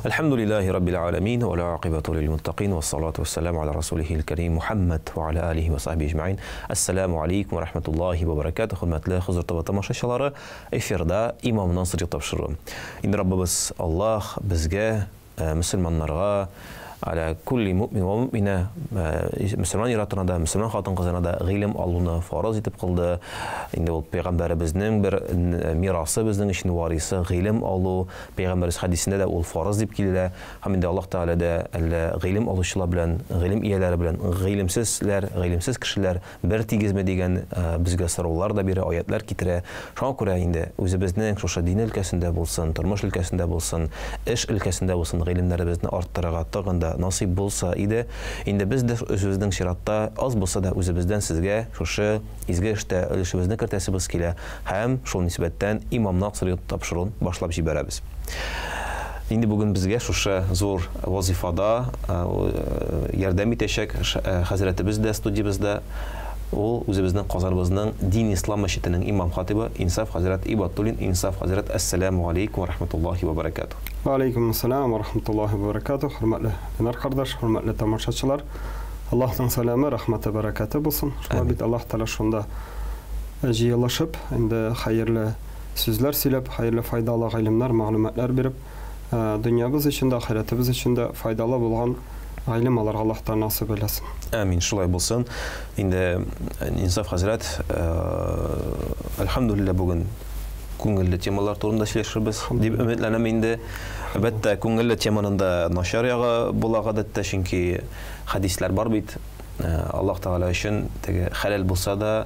Әлхәмдүлиллаһи раббил аламин ва ла акыбату лил муттакин ва салату вассаламу аля расулихил карим Мухаммад ва аля алихи ва сахбихи ажмаин. Ассаламу алейкум ва рахматуллахи ва баракатух. Хөрмәтле Хозур ТВ тамашачылары, эфирда Имамнан сыры тапшыру. Инде Раббыбыз Аллаһ безгә, мөселманнарга, аля кулли муъмин ва муъмина, мөселман ир-атына да, мөселман хатын-кызына да гыйлем алуны фарыз итеп кылды. Инде ул пәйгамбәребезнең бер мирасы безнең өчен варисы гыйлем алу. Пәйгамбәребез хәдисендә дә ул фарыз дип килә. Һәм инде Аллаһ Тәгалә дә әллә гыйлем алучылар белән, гыйлем ияләре белән гыйлемсезләр, гыйлемсез кешеләр бер тигезме дигән безгә сораулар да бирә, аятлар китерә. Шуңа күрә инде үзебезнең шушы дин өлкәсендә булсын, тормыш өлкәсендә булсын, эш өлкәсендә булсын гыйлемнәребезне арттырырга тагын да насыйп булса иде. Инде без дә үзебезнең чиратта аз булса да үзебездән сезгә шушы изге эштә өлешебезне кертәсебез килә һәм шул нисбәттән Имамнак сыры тапшыруын башлап җибәрәбез. Инде бүген безгә шушы зур вазифада ярдәм итәчәк хәзрәтебез дә студиябездә. Ул үзебезнең Казаныбызның Дин Ислам мәчетенең имам хатибы Инсаф хәзрәт Ибатуллин. Инсаф хәзрәт, әссәләмү галәйкүм ва рахматуллаһи ва баракатуһ. Ва алейкум ассалам ва рахматуллаһи ва баракатуһ. Хөрмәтле Ленар кардәш, хөрмәтле тамашачылар, Аллаһның сәламе, рәхмәте, бәрәкәте булсын. Шулай бит Аллаһ Тәгалә шунда җыелышып, инде хәерле сүзләр сөйләп, хәерле файдалы гыйлемнәр, мәгълүматлар биреп, дөньябыз өчен дә, ахирәтебез өчен дә файдалы булган гыйлем алырга Аллаһ Тәгалә насыйп әйләсен. Амин, шулай булсын. Инде Инсаф хәзрәт, әлхәмдүлилләһ, бүген күңелле темалар турында сөйләшербез дип өметләнәм инде. Әлбәттә, күңелле теманың да начар ягы була гадәттә, чөнки хәдисләр бар бит. Аллаһ Тәгалә өчен теге хәләл булса да,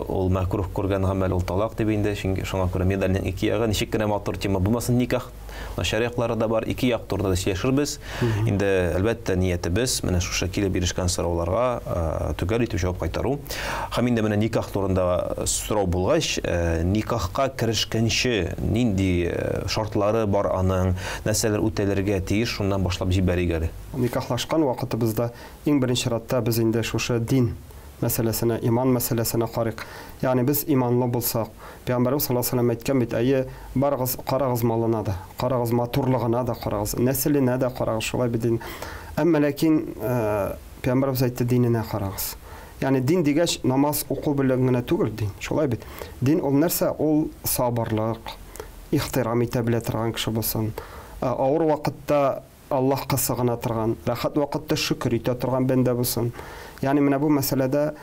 ул мәкрух күргән гамәл ул талак дип инде, чөнки шуңа күрә медальнең ике ягы, ничек кенә матур тема булмасын никах, начар яклары да бар, ике як турында да сөйләшербез. Инде, әлбәттә, ниятебез менә шушы килеп ирешкән сорауларга төгәл итеп җавап кайтару. Һәм инде менә никах турында сорау булгач, никахка керешкәнче нинди шартлары бар аның, нәрсәләр үтәлергә тиеш, шуннан башлап җибәрик әле. Никахлашкан вакытыбызда иң беренче чиратта без инде шушы дин мәсьәләсенә, иман мәсьәләсенә карыйк. Ягъни без иманлы булсак, Пәйгамбәребез саллаллаһу алейһи ва сәлләм әйткән бит, әйе, барыгыз, карагыз малына да, карагыз матурлыгына да карагыз, нәселенә дә карагыз, шулай бит инде. Әмма ләкин Пәйгамбәребез әйтте, диненә карагыз. Ягъни дин дигәч, намаз уку белән генә түгел дин, шулай бит. Дин ул нәрсә? Ул сабырлык, ихтирам итә белә торган кеше булсын. Авыр вакытта Аллаһка сыгына торган, рәхәт вакытта шөкер итә торган бәндә булсын. Ягъни менә бу мәсьәләдә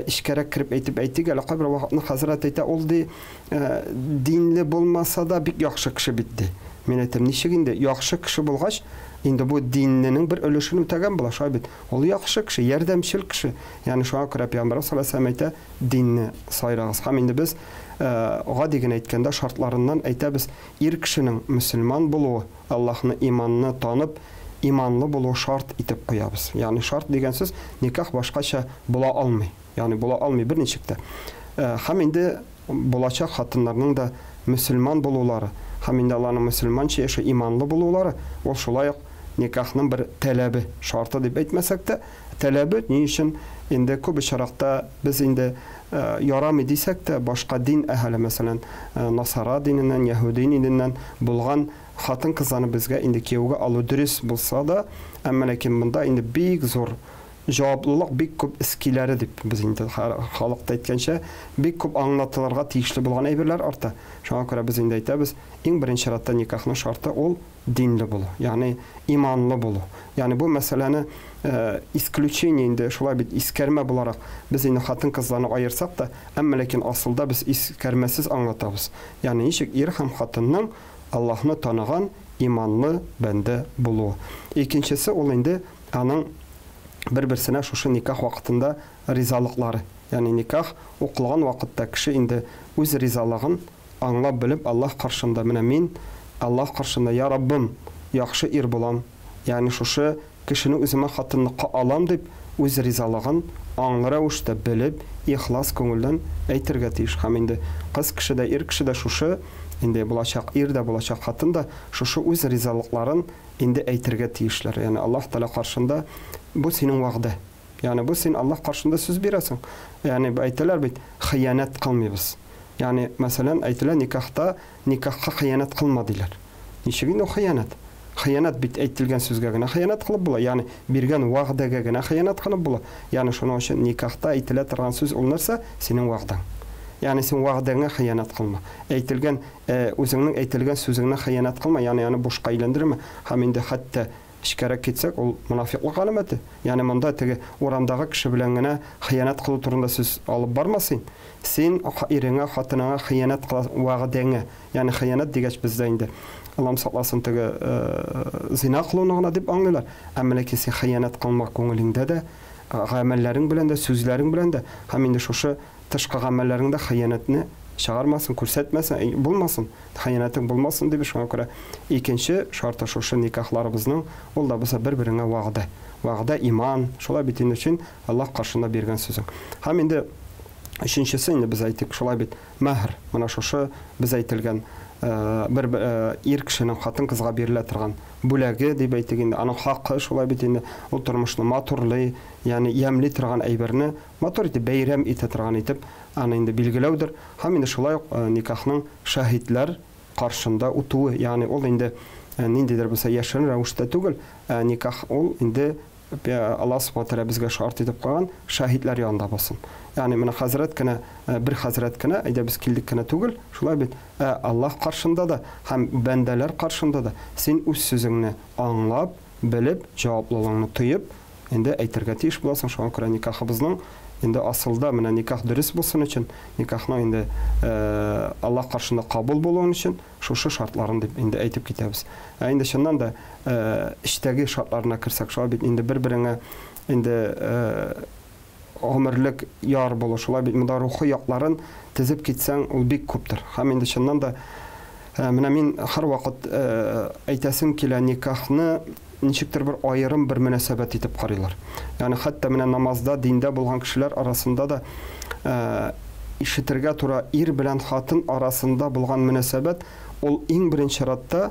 эчкәрәк кереп әйтеп әйтик әле, кайбер вакытны хәзрәт әйтә, ул ди, динле булмаса да бик яхшы кеше бит ди. Мин әйтәм, ничек инде яхшы кеше булгач, инде бу динненең бер өлешен үтәгән була, шулай бит. Ул яхшы кеше, ярдәмчел кеше. Ягъни шуңа күрә Пәйгамбәрбез саллаллаһу алейһи ва сәлләм әйтә, динне сайлагыз. Һәм инде без гади генә әйткәндә шартларыннан әйтәбез, ир кешенең мөселман булуы, Аллаһны, иманны танып, иманлы булу шарт итеп куябыз. Ягъни шарт дигән сүз никах башкача була алмый. Ягъни була алмый берничек тә. Һәм инде булачак хатыннарның да мөселман булулары, һәм инде аларның мөселманча яшәү, иманлы булулары, ул шулай ук никахның бер таләбе, шарты дип әйтмәсәк тә, таләбе. Ни өчен инде күп очракта без инде ярамый дисәк тә, башка дин әһеле, мәсәлән, насара диненнән, яһүди диненнән булган хатын-кызларны безгә инде кияүгә алу дөрес булса да, әмма ләкин монда инде бик зур җаваплылык, бик күп эскиләре дип без инде халыкта әйткәнчә, бик күп аңлатылырга тиешле булган әйберләр арта. Шуңа күрә без инде әйтәбез, иң беренче чиратта никахның шарты ул динле булу, ягъни иманлы булу. Ягъни бу мәсьәләне исключение инде шулай бит искәрмә буларак без инде хатын-кызларны аерсак та, әмма ләкин асылда без искәрмәсез аңлатабыз. Ягъни ничек ир һәм хатынның Аллаһны таныган иманлы бәндә булуы. Икенчесе ул инде аның бер-берсенә шушы никах вакытында ризалыклары. Ягъни никах укылган вакытта кеше инде үз ризалыгын аңлап белеп Аллаһ каршында менә мин Аллаһ каршында, я Раббым, яхшы ир булам, ягъни шушы кешене үземә хатынлыкка алам дип үз ризалыгын аңлы рәвештә белеп, ихлас күңелдән әйтергә тиеш. Һәм инде кыз кеше дә, ир кеше дә шушы, инде булачак ир дә, булачак хатын да шушы үз ризалыкларын инде әйтергә тиешләр. Ягъни Аллаһ Тәгалә каршында бу синең вәгъдә. Ягъни бу син Аллаһ каршында сүз бирәсең. Ягъни әйтәләр бит, хыянәт кылмыйбыз. Ягъни, мәсәлән, әйтелә никахта, никахка хыянәт кылма диләр. Ничек инде ул хыянәт? Хыянәт бит әйтелгән сүзгә генә хыянәт кылып була, ягъни биргән вәгъдәгә генә хыянәт кылып була. Ягъни шуның өчен никахта әйтелә торган сүз ул нәрсә? Синең вәгъдәң. Ягъни син вәгъдәңә хыянәт кылма. Әйтелгән, үзеңнең әйтелгән сүзеңне хыянәт кылма, ягъни аны бушка әйләндермә. Һәм инде хәтта эчкәрәк китсәк, ул монафиклык галәмәте. Ягъни монда теге урамдагы кеше белән генә хыянәт кылу турында сүз алып барма син. Син иреңә, хатыныңа хыянәт кыласың, вәгъдәңә. Ягъни хыянәт дигәч бездә инде Аллам сакласын теге зина кылуны гына дип аңлыйлар. Әмма ләкин син хыянәт кылма күңелеңдә дә, гамәлләрең белән дә, сүзләрең белән дә һәм инде шушы тышкы гамәлләреңдә хыянәтне чыгармасын, күрсәтмәсен, булмасын, хыянәтең булмасын дип шуңа күрә икенче шарты шушы никахларыбызның ул да булса бер-береңә вәгъдә. Вәгъдә иман, шулай бит инде өчен Аллаһ каршында биргән сүзең. Һәм инде өченчесе инде без әйтик, шулай бит мәһр. Менә шушы без әйтелгән бер ир кешенең хатын-кызга бирелә торган бүләге дип әйтик инде, аның хакы шулай бит инде, ул тормышны матурлый, ягъни ямьли торган әйберне матур итеп, бәйрәм итә торган итеп аны инде билгеләүдер. Һәм инде шулай ук никахның шаһитләр каршында үтүе, ягъни ул инде ниндидер булса яшерен рәвештә түгел, ә никах ул инде Аллаһ субхана тәгалә безгә шарт итеп куйган шаһитләр янында булсын. Ягъни менә хәзрәт кенә, бер хәзрәт кенә, әйдә без килдек кенә түгел, шулай бит, ә Аллаһ каршында да һәм бәндәләр каршында да син үз сүзеңне аңлап, белеп, җаваплылыгыңны тоеп, инде әйтергә тиеш буласың. Шуңа күрә никахыбызның инде асылда менә никах дөрес булсын өчен, никахның инде Аллаһ каршында кабул булуын өчен шушы шартларын дип инде әйтеп китәбез. Ә инде чыннан да эчтәге шартларына керсәк, шулай бит инде бер-береңә инде гомерлек яр булу, шулай бит монда рухи якларын тезеп китсәң, ул бик күптер. Һәм инде чыннан да менә мин һәрвакыт әйтәсем килә, никахны ничектер бер аерым бер мөнәсәбәт итеп карыйлар. Ягъни хәтта менә намазда, диндә булган кешеләр арасында да ишетергә тура ир белән хатын арасында булган мөнәсәбәт ул иң беренче чиратта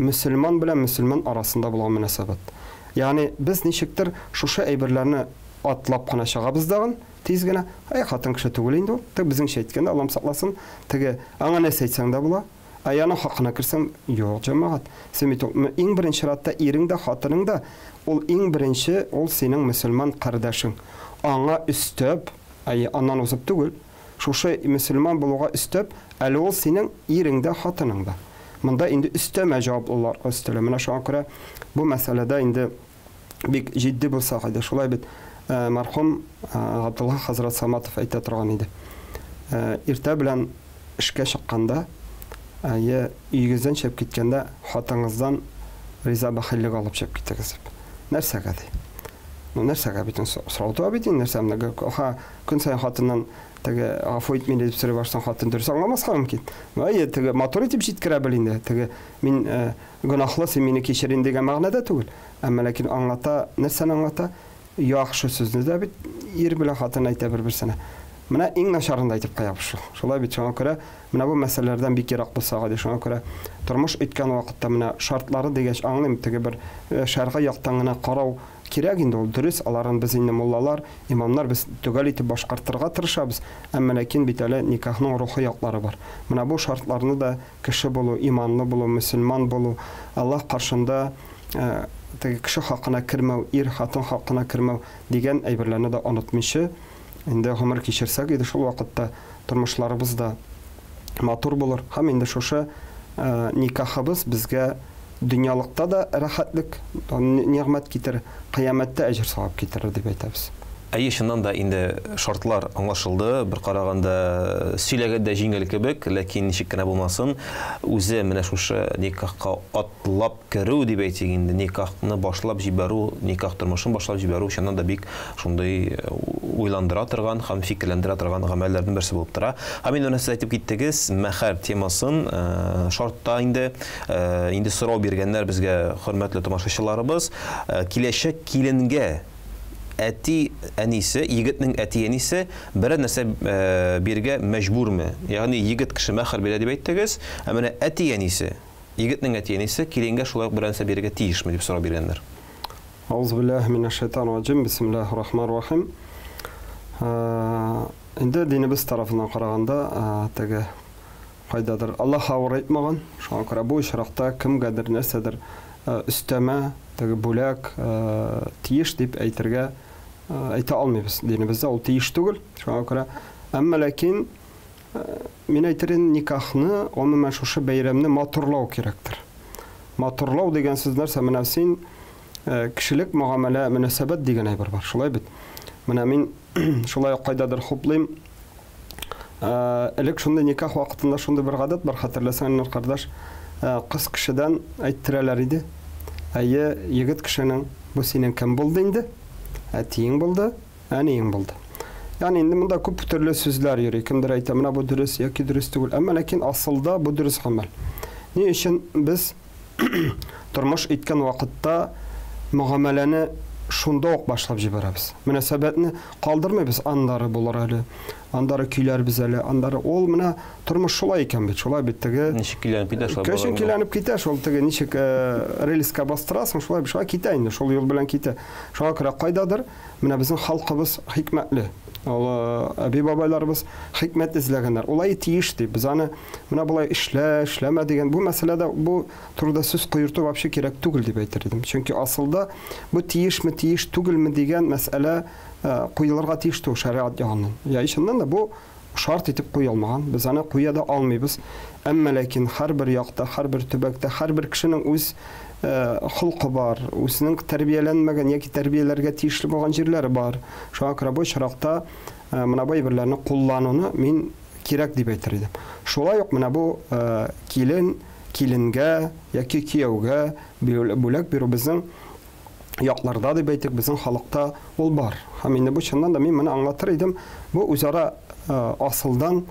мөселман белән мөселман арасында булган мөнәсәбәт. Ягъни без ничектер шушы әйберләрне атлап кына чыгабыз дагын, тиз генә, әй хатын кеше түгел инде ул. Тик безнеңчә әйткәндә, Аллам сакласын, теге аңа нәрсә әйтсәң дә була. Ә яның хакына керсәң, юк, җәмәгать. Син бит ул иң беренче чиратта ирең дә, хатының да, ул иң беренче, ул синең мөселман кардәшең. Аңа өстәп, әйе, аннан узып түгел, шушы мөселман булуга өстәп, әле ул синең ирең дә, хатының да. Монда инде өстәмә җаваплылар өстәлә. Менә шуңа күрә бу мәсьәләдә инде бик җитди булсак иде. Шулай бит мәрхүм Габдулла хәзрәт Саматов әйтә торган иде. Иртә белән эшкә чыкканда, әйе, өегездән чыгып киткәндә хатыңыздан риза бәхиллек алып чыгып китегез дип. Нәрсәгә ди? Ну, нәрсәгә бит сорау туа бит инде, нәрсә менә көн саен хатыннан теге гафу ит мине дип сорый башласаң, хатын дөрес аңламаска мөмкин. Ну, әйе, теге матур итеп җиткерә бел инде. Теге мин гөнаһлы, син мине кичер инде дигән мәгънәдә түгел. Әмма ләкин аңлата, нәрсәне аңлата? Яхшы сүзне дә бит ир белән хатын әйтә бер-берсенә. Менә иң начарын да әйтеп куябыз шул. Шулай бит, шуңа күрә менә бу мәсьәләләрдән бик ерак булсак иде. Шуңа күрә тормыш үткән вакытта менә шартлары дигәч аңлыйм, теге бер шәргый яктан гына карау кирәк инде ул дөрес, аларын без инде муллалар, имамнар без төгәл итеп башкартырга тырышабыз. Әмма ләкин бит әле никахның рухи яклары бар. Менә бу шартларны да кеше булу, иманлы булу, мөселман булу, Аллаһ каршында теге кеше хакына кермәү, ир хатын хакына кермәү дигән әйберләрне дә онытмыйча инде гомер кичерсәк иде, шул вакытта тормышларыбыз да матур булыр. Һәм инде шушы никахыбыз безгә дөньялыкта да рәхәтлек, нигъмәт китерер, кыямәттә әҗер савап китерер дип әйтәбез. Әйе, чыннан да инде шартлар аңлашылды. Бер караганда сөйләгәндә җиңел кебек, ләкин ничек кенә булмасын, үзе менә шушы никахка атлап керү дип әйтик инде, никахны башлап җибәрү, никах тормышын башлап җибәрү чыннан да бик шундый уйландыра торган һәм фикерләндерә торган гамәлләрнең берсе булып тора. Һәм инде менә сез әйтеп киттегез, мәхәр темасын шартта инде инде сорау биргәннәр безгә хөрмәтле тамашачыларыбыз, киләчәк киленгә әти әнисе, егетнең әти әнисе берәр нәрсә бирергә мәҗбүрме? Ягъни егет кеше мәхәр бирә дип әйттегез, ә менә әти әнисе, егетнең әти әнисе киленгә шулай ук берәр нәрсә бирергә тиешме дип сорау биргәннәр. Аузубиллаһи минәш-шайтанир-раҗим. Бисмиллаһир-рахманир-рахим. Инде динебез тарафыннан караганда, теге кайдадыр Аллаһ авыр әйтмәгән. Шуңа күрә бу очракта кемгәдер нәрсәдер өстәмә теге бүләк тиеш дип әйтергә әйтә алмыйбыз. Динебездә ул тиеш түгел. Шуңа күрә, әмма ләкин мин әйтер идем, никахны, гомумән шушы бәйрәмне матурлау кирәктер. Матурлау дигән сүз нәрсә? Менә син кешелек мөгамәлә, мөнәсәбәт дигән әйбер бар. Шулай бит. Менә мин шулай ук кайдадыр хуплыйм. Элек шундый никах вакытында шундый бер гадәт бар, хәтерләсәң, Илнур кардәш, кыз кешедән әйттерәләр иде. Әйе, егет кешенең бу синең кем булды инде? Әтиең булды, әниең булды. Ягъни инде монда күп төрле сүзләр йөри. Кемдер әйтә, менә бу дөрес яки дөрес түгел. Әмма ләкин асылда бу дөрес гамәл. Ни өчен без тормыш иткән вакытта мөгамәләне шунда ук башлап җибәрәбез? Мөнәсәбәтне калдырмыйбыз, аннары булыр әле, аннары көйләрбез әле, аннары ул менә тормыш шулай икән бит, шулай бит теге. Ничек көйләнеп китә шулай. Кешен көйләнеп китә, шул теге ничек рельска бастырасың, шулай шулай китә инде, шул юл белән китә. Шуңа күрә кайдадыр менә безнең халкыбыз хикмәтле. Ул әби-бабайларыбыз хикмәт эзләгәннәр. Улай тиеш дип, без аны менә болай эшлә, эшләмә дигән бу мәсьәләдә бу турыда сүз куерту вообще кирәк түгел дип әйтер идем. Чөнки асылда бу тиешме, тиеш түгелме дигән мәсьәлә куелырга тиеш түгел шәриат ягыннан. Я чыннан да бу шарт итеп куелмаган. Без аны куя да алмыйбыз. Әмма ләкин һәрбер якта, һәрбер төбәктә, һәрбер кешенең үз холкы бар, үзенең тәрбияләнмәгән яки тәрбияләргә тиешле булган җирләре бар. Шуңа күрә бу очракта менә бу әйберләрне куллануны мин кирәк дип әйтер идем. Шулай ук менә бу килен, киленгә яки кияүгә бүләк бирү безнең якларда дип әйтик, безнең халыкта ул бар. Һәм инде бу чыннан да мин моны аңлатыр идем. Бу үзара асылдан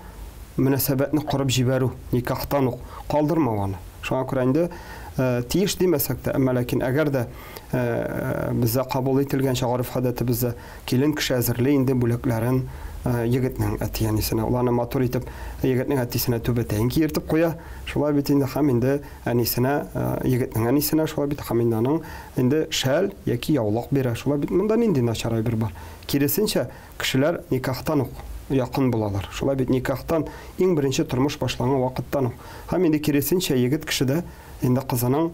мөнәсәбәтне корып җибәрү, никахтан ук калдырмау аны. Шуңа күрә инде тиеш димәсәк тә, әмма ләкин әгәр дә бездә кабул ителгәнчә гореф-гадәтебездә килен кеше әзерли инде бүләкләрен егетнең әти-әнисенә. Ул аны матур итеп егетнең әтисенә түбәтәен киертеп куя. Шулай бит инде һәм инде әнисенә, егетнең әнисенә шулай бит һәм инде аның инде шәл яки яулык бирә. Шулай бит монда нинди начар әйбер бар? Киресенчә, кешеләр никахтан ук якын булалар. Шулай бит никахтан иң беренче тормыш башланган вакыттан ук. Һәм инде киресенчә егет кеше дә инде кызының,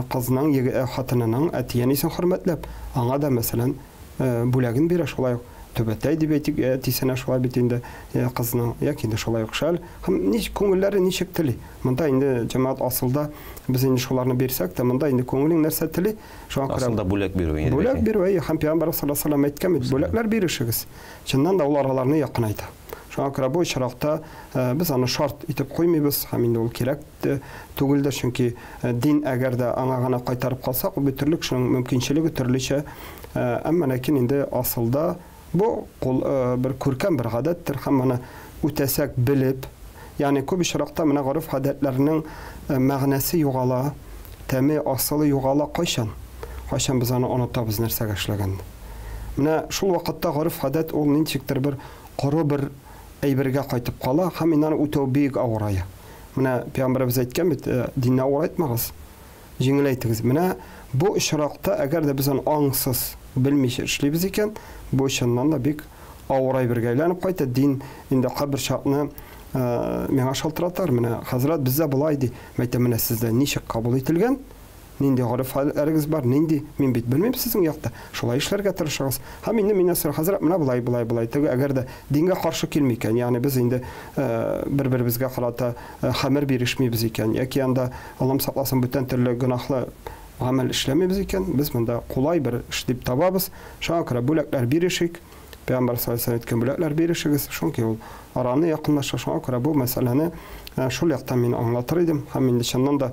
кызның, хатынының әти-әнисен хөрмәтләп, аңа да, мәсәлән, бүләген бирә, шулай ук түбәтәй дип әйтик, әтисенә шулай бит инде кызның, яки инде шулай ук шәл. Һәм ничек күңелләре ничек тели. Монда инде җәмәгать асылда без инде шуларны бирсәк тә, монда инде күңелең нәрсә тели, шуңа күрә асылда бүләк бирү инде. Бүләк бирү, әйе, һәм Пәйгамбәр саллаллаһу алейһи ва сәлләм әйткән бит, бүләкләр бирешегез. Чыннан да ул араларны якынайта. Шуңа күрә бу очракта без аны шарт итеп куймыйбыз, һәм инде ул кирәк түгелдер, чөнки дин әгәр дә аңа гына кайтарып калсак, ул бит төрле кешенең мөмкинчелеге төрлечә, әмма ләкин инде асылда бу кул бер күркәм бер гадәттер һәм моны үтәсәк белеп, ягъни күп очракта менә гореф-гадәтләрнең мәгънәсе югала, тәме, асылы югала кайчан? Кайчан без аны онытабыз нәрсәгә эшләгәнне? Менә шул вакытта гореф-гадәт ул ничектер бер коры бер әйбергә кайтып кала һәм инде аны үтәү бик авырая. Менә Пәйгамбәребез әйткән бит, динне авырайтмагыз, җиңеләйтегез. Менә бу очракта әгәр дә без аны аңсыз, белмичә эшлибез икән, бу чыннан да бик авыр әйбергә әйләнеп кайта. Дин инде кайбер чакны миңа шалтыратар, менә хәзрәт бездә болай ди. Мин әйтәм, менә сездә ничек кабул ителгән, нинди гореф-гадәтләрегез бар, нинди, мин бит белмим сезнең якта, шулай эшләргә тырышыгыз. Һәм инде миннән сорый, хәзрәт, менә болай, болай, болай. Теге әгәр дә дингә каршы килми икән, ягъни без инде бер-беребезгә карата хәмер бирешмибез икән, яки анда, Аллам сакласын, бүтән төрле гөнаһлы гамәл эшләмибез икән, без монда кулай бер эш дип табабыз. Шуңа күрә бүләкләр бирешик. Пәйгамбәр саллаллаһу алейһи ва сәлләм әйткән бүләкләр бирешегез, чөнки ул араны якынлаша. Шуңа күрә бу мәсьәләне шул яктан мин аңлатыр идем. Һәм инде чыннан да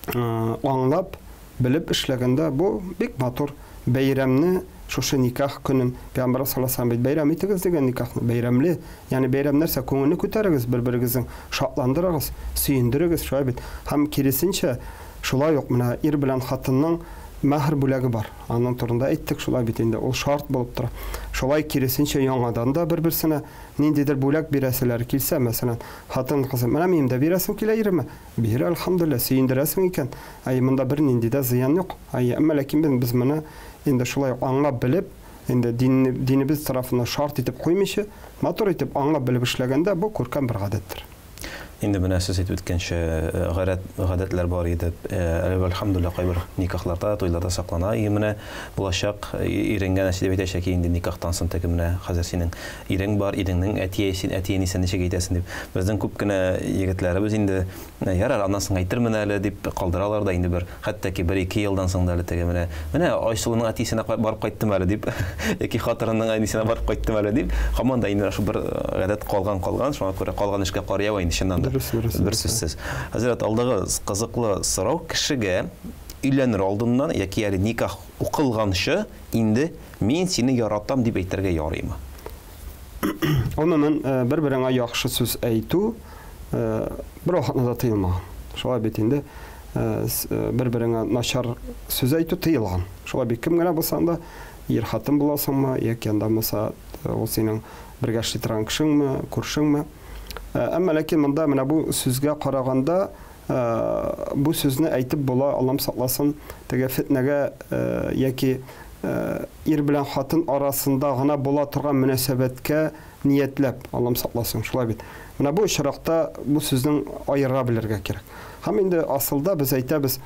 аңлап, белеп эшләгәндә бу бик матур бәйрәмне, шушы никах көнен Пәйгамбәр саллаллаһу алейһи ва сәлләм бит бәйрәм итегез дигән никахны, бәйрәмле, ягъни бәйрәм нәрсә? Күңелне күтәрегез, бер-берегезнең шатландырыгыз, сөендерегез, шулай бит. Һәм киресенчә, шулай ук менә ир белән хатынның мәһр бүләге бар. Аның турында әйттек, шулай бит инде, ул шарт булып тора. Шулай киресенчә яңадан да бер-берсенә ниндидер бүләк бирәселәре килсә, мәсәлән, хатын кызы, менә минем дә бирәсем килә иремә, бир, әлхәмдүлилләһ, сөендерәсең икән. Әй, монда бернинди дә зыян юк. Әй, әмма ләкин без моны инде шулай ук аңлап белеп, инде динебез тарафыннан шарт итеп куймыйча, матур итеп аңлап белеп эшләгәндә бу күркәм бер гадәттер. Инде менә сез әйтеп үткәнчә, гадәт, гадәтләр бар иде. Әле әлхәмдүлилләһ кайбер никахларда, туйларда саклана. И менә булачак иренгә нәрсә дип әйтәчәк инде никахтан соң теге менә хәзер синең ирең бар, иреңнең әти син әти-әнисен ничек әйтәсең дип. Безнең күп кенә егетләребез инде Ярар, аннан соң әйтермен әле, дип калдыралар да инде бер, хәтта ки бер-ике елдан соң да әле теге менә, менә Айсылуның әтисенә барып кайттым әле, дип, яки хатынының әнисенә барып кайттым әле, дип, һаман да инде шул бер гадәт калган калган, шуңа күрә калган эшкә кар ява инде чыннан да. Дөрес, дөрес. Бер сүзсез. Хәзрәт, алдагы кызыклы сорау, кешегә өйләнер алдыннан яки әле никах укылганчы инде мин сине яратам дип әйтергә ярыймы? Гомумән, бер-береңә яхшы сүз әйтү бер вакытны да тыелмаган. Шулай бит инде бер-береңә начар сүз әйтү тыелган. Шулай бит кем генә булсаң да, ир хатын буласыңмы, яки анда булса ул синең бергә эшли торган кешеңме, күршеңме. Әмма ләкин монда менә бу сүзгә караганда бу сүзне әйтеп була, Аллам сакласын, теге фетнәгә яки ир белән хатын арасында гына була торган мөнәсәбәткә ниятләп, Аллам сакласын, шулай бит. Менә бу очракта бу сүзнең аера белергә кирәк. Һәм инде асылда без әйтәбез,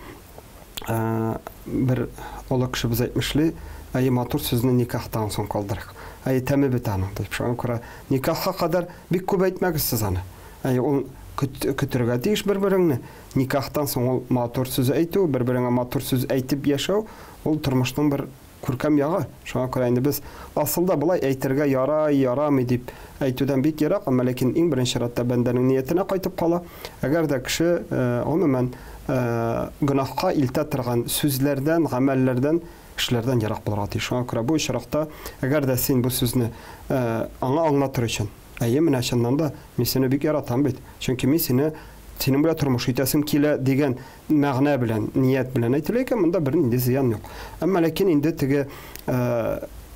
бер олы кешебез әйтмешли, әйе, матур сүзне никахтан соң калдырыйк. Әйе, тәме бетә аның, дип. Шуңа күрә никахка кадәр бик күп әйтмәгез сез аны. Әйе, ул көтергә тиеш бер-береңне. Никахтан соң ул матур сүз әйтү, бер-береңә матур сүз әйтеп яшәү, ул тормышның бер күркәм ягы. Шуңа күрә инде без асылда болай әйтергә ярай, ярамый дип әйтүдән бик ерак, әмма ләкин иң беренче чиратта бәндәнең ниятенә кайтып кала. Әгәр дә кеше гомумән гөнаһка илтә торган сүзләрдән, гамәлләрдән, эшләрдән ерак булырга тиеш. Шуңа күрә бу очракта, әгәр дә син бу сүзне аңа аңлатыр өчен, әйе, менә чыннан да мин сине бик яратам бит, чөнки мин сине синең белән тормыш итәсем килә дигән мәгънә белән, ният белән әйтелә икән, монда бернинди зыян юк. Әмма ләкин инде теге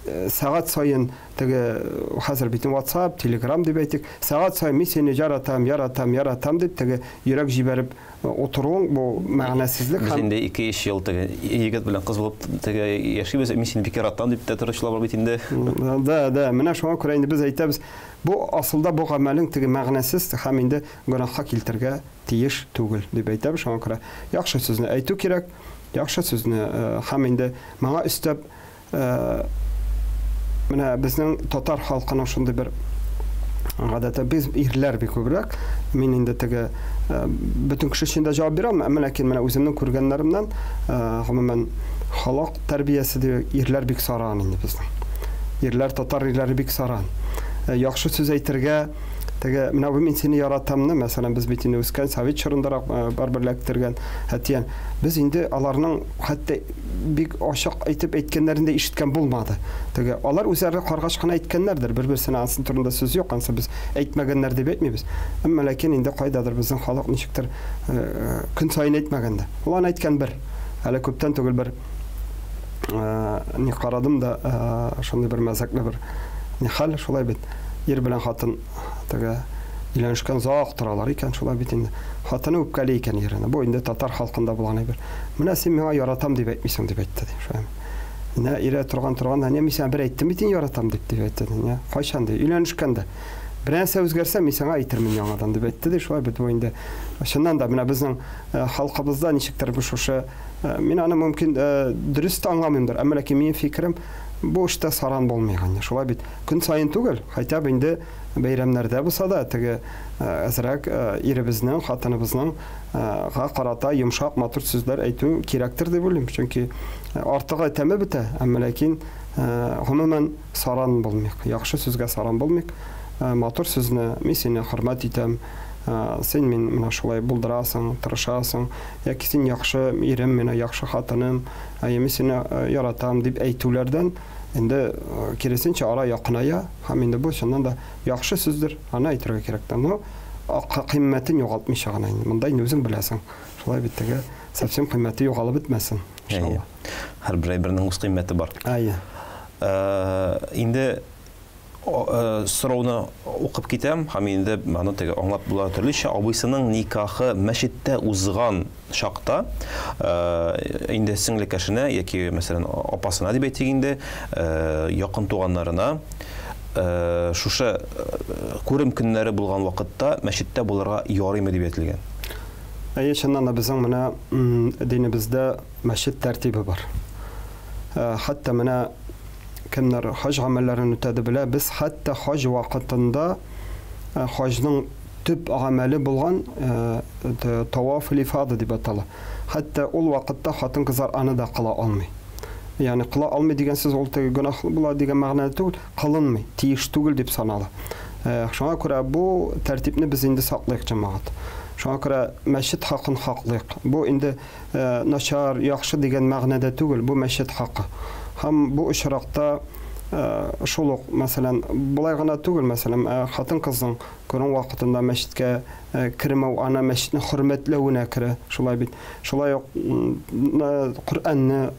сәгать саен теге хәзер бит WhatsApp, Telegram дип әйтик, сәгать саен мин сине яратам, яратам, яратам дип теге йөрәк җибәреп утыруың бу мәгънәсезлек. Без инде 2-3 ел теге егет белән кыз булып теге яшибез, мин сине бик яратам дип тә торучылар бар бит инде. Да, да, менә шуңа күрә инде без әйтәбез, бу асылда бу гамәлең теге мәгънәсез һәм инде гөнаһка килтергә тиеш түгел, дип әйтәбез. Шуңа күрә яхшы сүзне әйтү кирәк, яхшы сүзне һәм инде моңа өстәп менә безнең татар халкының шундый бер гадәте, без ирләр бик күбрәк, мин инде теге бөтен кеше өчен дә җавап бирә алмыйм, әмма ләкин менә үземнең күргәннәремнән, гомумән, халык тәрбиясе дип, ирләр бик саран инде безнең. Ирләр, татар ирләре бик саран. Яхшы сүз әйтергә, теге, менә бу мин сине яратамны, мәсәлән, без бит инде үскән совет чорындарак барыбер эләктергән әтиән. Без инде аларның хәтта бик ачык әйтеп әйткәннәрен дә ишеткән булмады. Теге, алар үзләре каргач кына әйткәннәрдер, бер-берсенә ансын турында сүз юк, ансы без әйтмәгәннәр дип әйтмибез. Әмма ләкин инде кайдадыр безнең халык ничектер көн саен әйтмәгән дә. Ул аны әйткән бер. Әле күптән түгел бер ни карадым да, шундый бер мәзәкле бер ни хәл, шулай бит. Ир белән хатын теге өйләнешкән озак торалар икән, шулай бит инде. Хатыны үпкәли икән иренә. Бу инде татар халкында булган әйбер. Менә син миңа яратам дип әйтмисең дип әйтте, ди. Шулай. Менә ире торган торган да, мин сиңа бер әйттем бит инде яратам дип дип әйтте. Ди. Кайчан ди? Өйләнешкәндә. Бер нәрсә үзгәрсә, мин сиңа әйтермен яңадан дип әйтте, ди. Шулай бит бу инде. Чыннан да менә безнең халкыбызда ничектер бу шушы мин аны мөмкин дөрес тә аңламыймдыр, әмма ләкин минем фикерем бу эштә саран булмыйк инде. Шулай бит. Көн саен түгел, хотя бы инде бәйрәмнәрдә булса да, теге әзрәк иребезнең, хатыныбызның га карата йомшак, матур сүзләр әйтү кирәктер дип уйлыйм. Чөнки артыгы тәме бетә, әмма ләкин гомумән саран булмыйк. Яхшы сүзгә саран булмыйк. Матур сүзне, мин сине хөрмәт итәм, син мин менә шулай булдырасың, тырышасың, яки син яхшы ирем, менә яхшы хатыным, мин сине яратам дип әйтүләрдән инде киресенчә ара якыная, һәм инде бу чыннан да яхшы сүздер, аны әйтергә кирәк тә. Но кыйммәтен югалтмыйча гына инде. Монда инде үзең беләсең. Шулай бит теге совсем кыйммәте югалып бетмәсен, иншалла. Һәрбер әйбернең үз кыйммәте бар. Әйе. Инде сорауны укып китәм, һәм инде аны теге аңлап була төрлечә. Абыйсының никахы мәчеттә узган чакта, инде сеңлекәшенә яки, мәсәлән, апасына дип әйтик инде, якын туганнарына Шушы күрем көннәре булган вакытта мәчеттә булырга ярыймы дип әйтелгән. Әйе, чыннан да безнең менә динебездә мәчет тәртибе бар. Хәтта менә кемнәр хаҗ гамәлләрен үтәде белә, без хәтта хаҗ вакытында хаҗның төп гамәле булган таваф ифада дип атала. Хәтта ул вакытта хатын-кызлар аны да кыла алмый. Ягъни кыла алмый дигән сүз ул теге гөнаһлы була дигән мәгънәдә түгел, кылынмый, тиеш түгел дип санала. Шуңа күрә бу тәртипне без инде саклыйк, җәмәгать. Шуңа күрә мәчет хакын хаклыйк. Бу инде начар, яхшы дигән мәгънәдә түгел, бу мәчет хакы. Һәм бу очракта шул ук, мәсәлән, болай гына түгел, мәсәлән, хатын-кызның күрен вакытында мәчеткә кермәү ана мәчетне хөрмәтләвенә керә, шулай бит. Шулай ук Коръәнне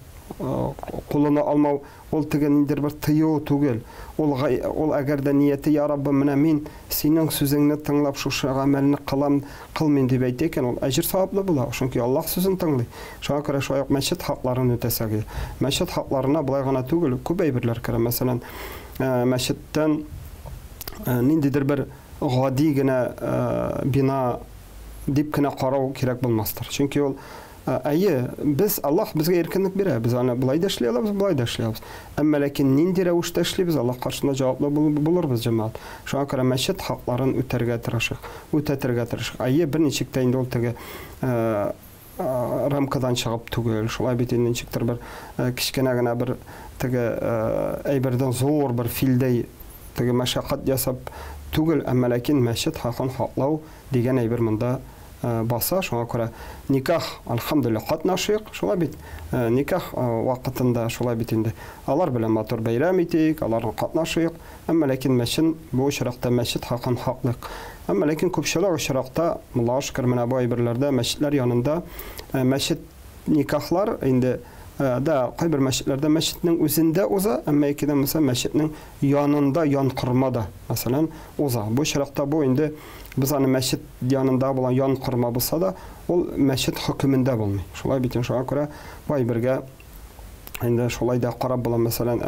кулына алмау, ул теге ниндидер бер тыю түгел. Ул ул әгәр дә нияте, я Раббым, менә мин синең сүзеңне тыңлап шушы гамәлне кылам, кылмыйм дип әйтә икән, ул әҗер саваплы була, чөнки Аллаһ сүзен тыңлый. Шуңа күрә шулай ук мәчет хакларын үтәсәк иде. Мәчет хакларына болай гына түгел, күп әйберләр керә. Мәсәлән, мәчеттән ниндидер бер гади генә бина дип кенә карау кирәк булмастыр. Чөнки ул әйе, без Аллаһ безгә иркенлек бирә. Без аны болай да эшли алабыз, болай да эшли алабыз. Әмма ләкин нинди рәвештә эшлибез, Аллаһ каршында җаваплы булырбыз, җәмәгать. Шуңа күрә мәчет хакларын үтәргә тырышыйк, үтәтергә тырышыйк. Әйе, берничек тә инде ул теге рамкадан чыгып түгел, шулай бит инде ничектер бер кечкенә генә бер теге әйбердән зур бер филдәй теге мәшәкать ясап түгел, әмма ләкин мәчет хакын хаклау дигән әйбер монда баса, шуңа күрә никах, альхамдулилла, катнашыйк, шулай бит, никах вакытында шулай бит инде. Алар белән матур бәйрәм итик, аларны катнашыйк, әмма ләкин мәчет, бу очракта мәчет хакын хаклыйк. Әмма ләкин күпчелек очракта, Аллаһка шөкер, менә бу әйберләрдә мәчетләр янында мәчет никахлар инде да кайбер мәчетләрдә мәчетнең үзендә уза, әмма икедән булса мәчетнең янында, янкормада, мәсәлән, уза. Бу очракта бу инде без аны мәчет янында булган янкорма булса да, ул мәчет хөкемендә булмый. Шулай бит, шуңа күрә бу әйбергә инде шулай да карап була, мәсәлән,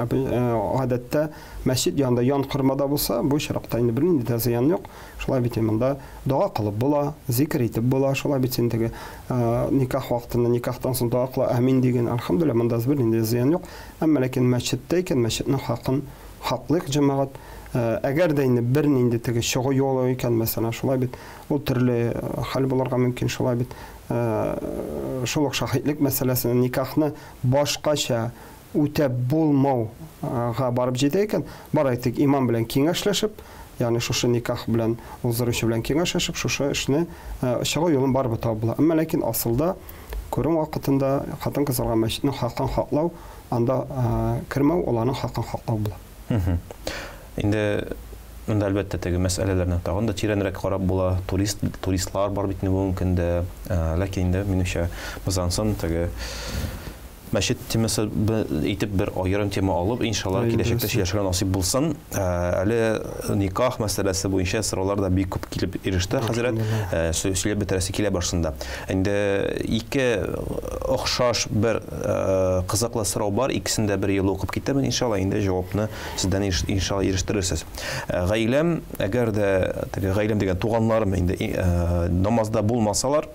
гадәттә мәчет янында янкормада булса, бу очракта инде бернинди дә зыян юк. Шулай бит, монда дога кылып була, зикр итеп була, шулай бит инде теге никах вакытында, никахтан соң дога кыла, амин диген, альхамдулилла, монда бернинди зыян юк. Әмма ләкин мәчеттә икән, мәчетнең хакын хаклыйк, җәмәгать. Әгәр дә инде бернинди теге чыгу юлы икән, мәсәлән, шулай бит, ул төрле хәл булырга мөмкин, шулай бит. Шул ук шаһитлек мәсьәләсен, никахны башкача үтәп булмауга барып җитә икән, бары тик имам белән киңәшләшеп, ягъни шушы никах белән уздыручы белән киңәшләшеп, шушы эшне чыгу юлын барыбер табып була. Әмма ләкин асылда күрем вакытында хатын-кызларга мәчетнең хакын хаклау, анда кермәү, аларның хакын хаклау була. Инде монда әлбәттә теге мәсьәләләрне тагын да тирәнрәк карап була. Туристлар бар бит инде бүгенге көндә. Ләкин инде минемчә без ансын теге мәчет темасы итеп бер аерым тема алып, иншалла, киләчәктә сөйләшергә насыйп булсын. Әле никах мәсьәләсе буенча сораулар да бик күп килеп иреште, хәзрәт. Сөйләп бетерәсе килә башында. Инде ике охшаш бер кызыклы сорау бар, икесен дә бер юлы укып китермен, иншалла, инде җавапны сездән иншалла ирештерерсез. Гаиләм, әгәр дә теге гаиләм дигән туганнарым инде намазда булмасалар,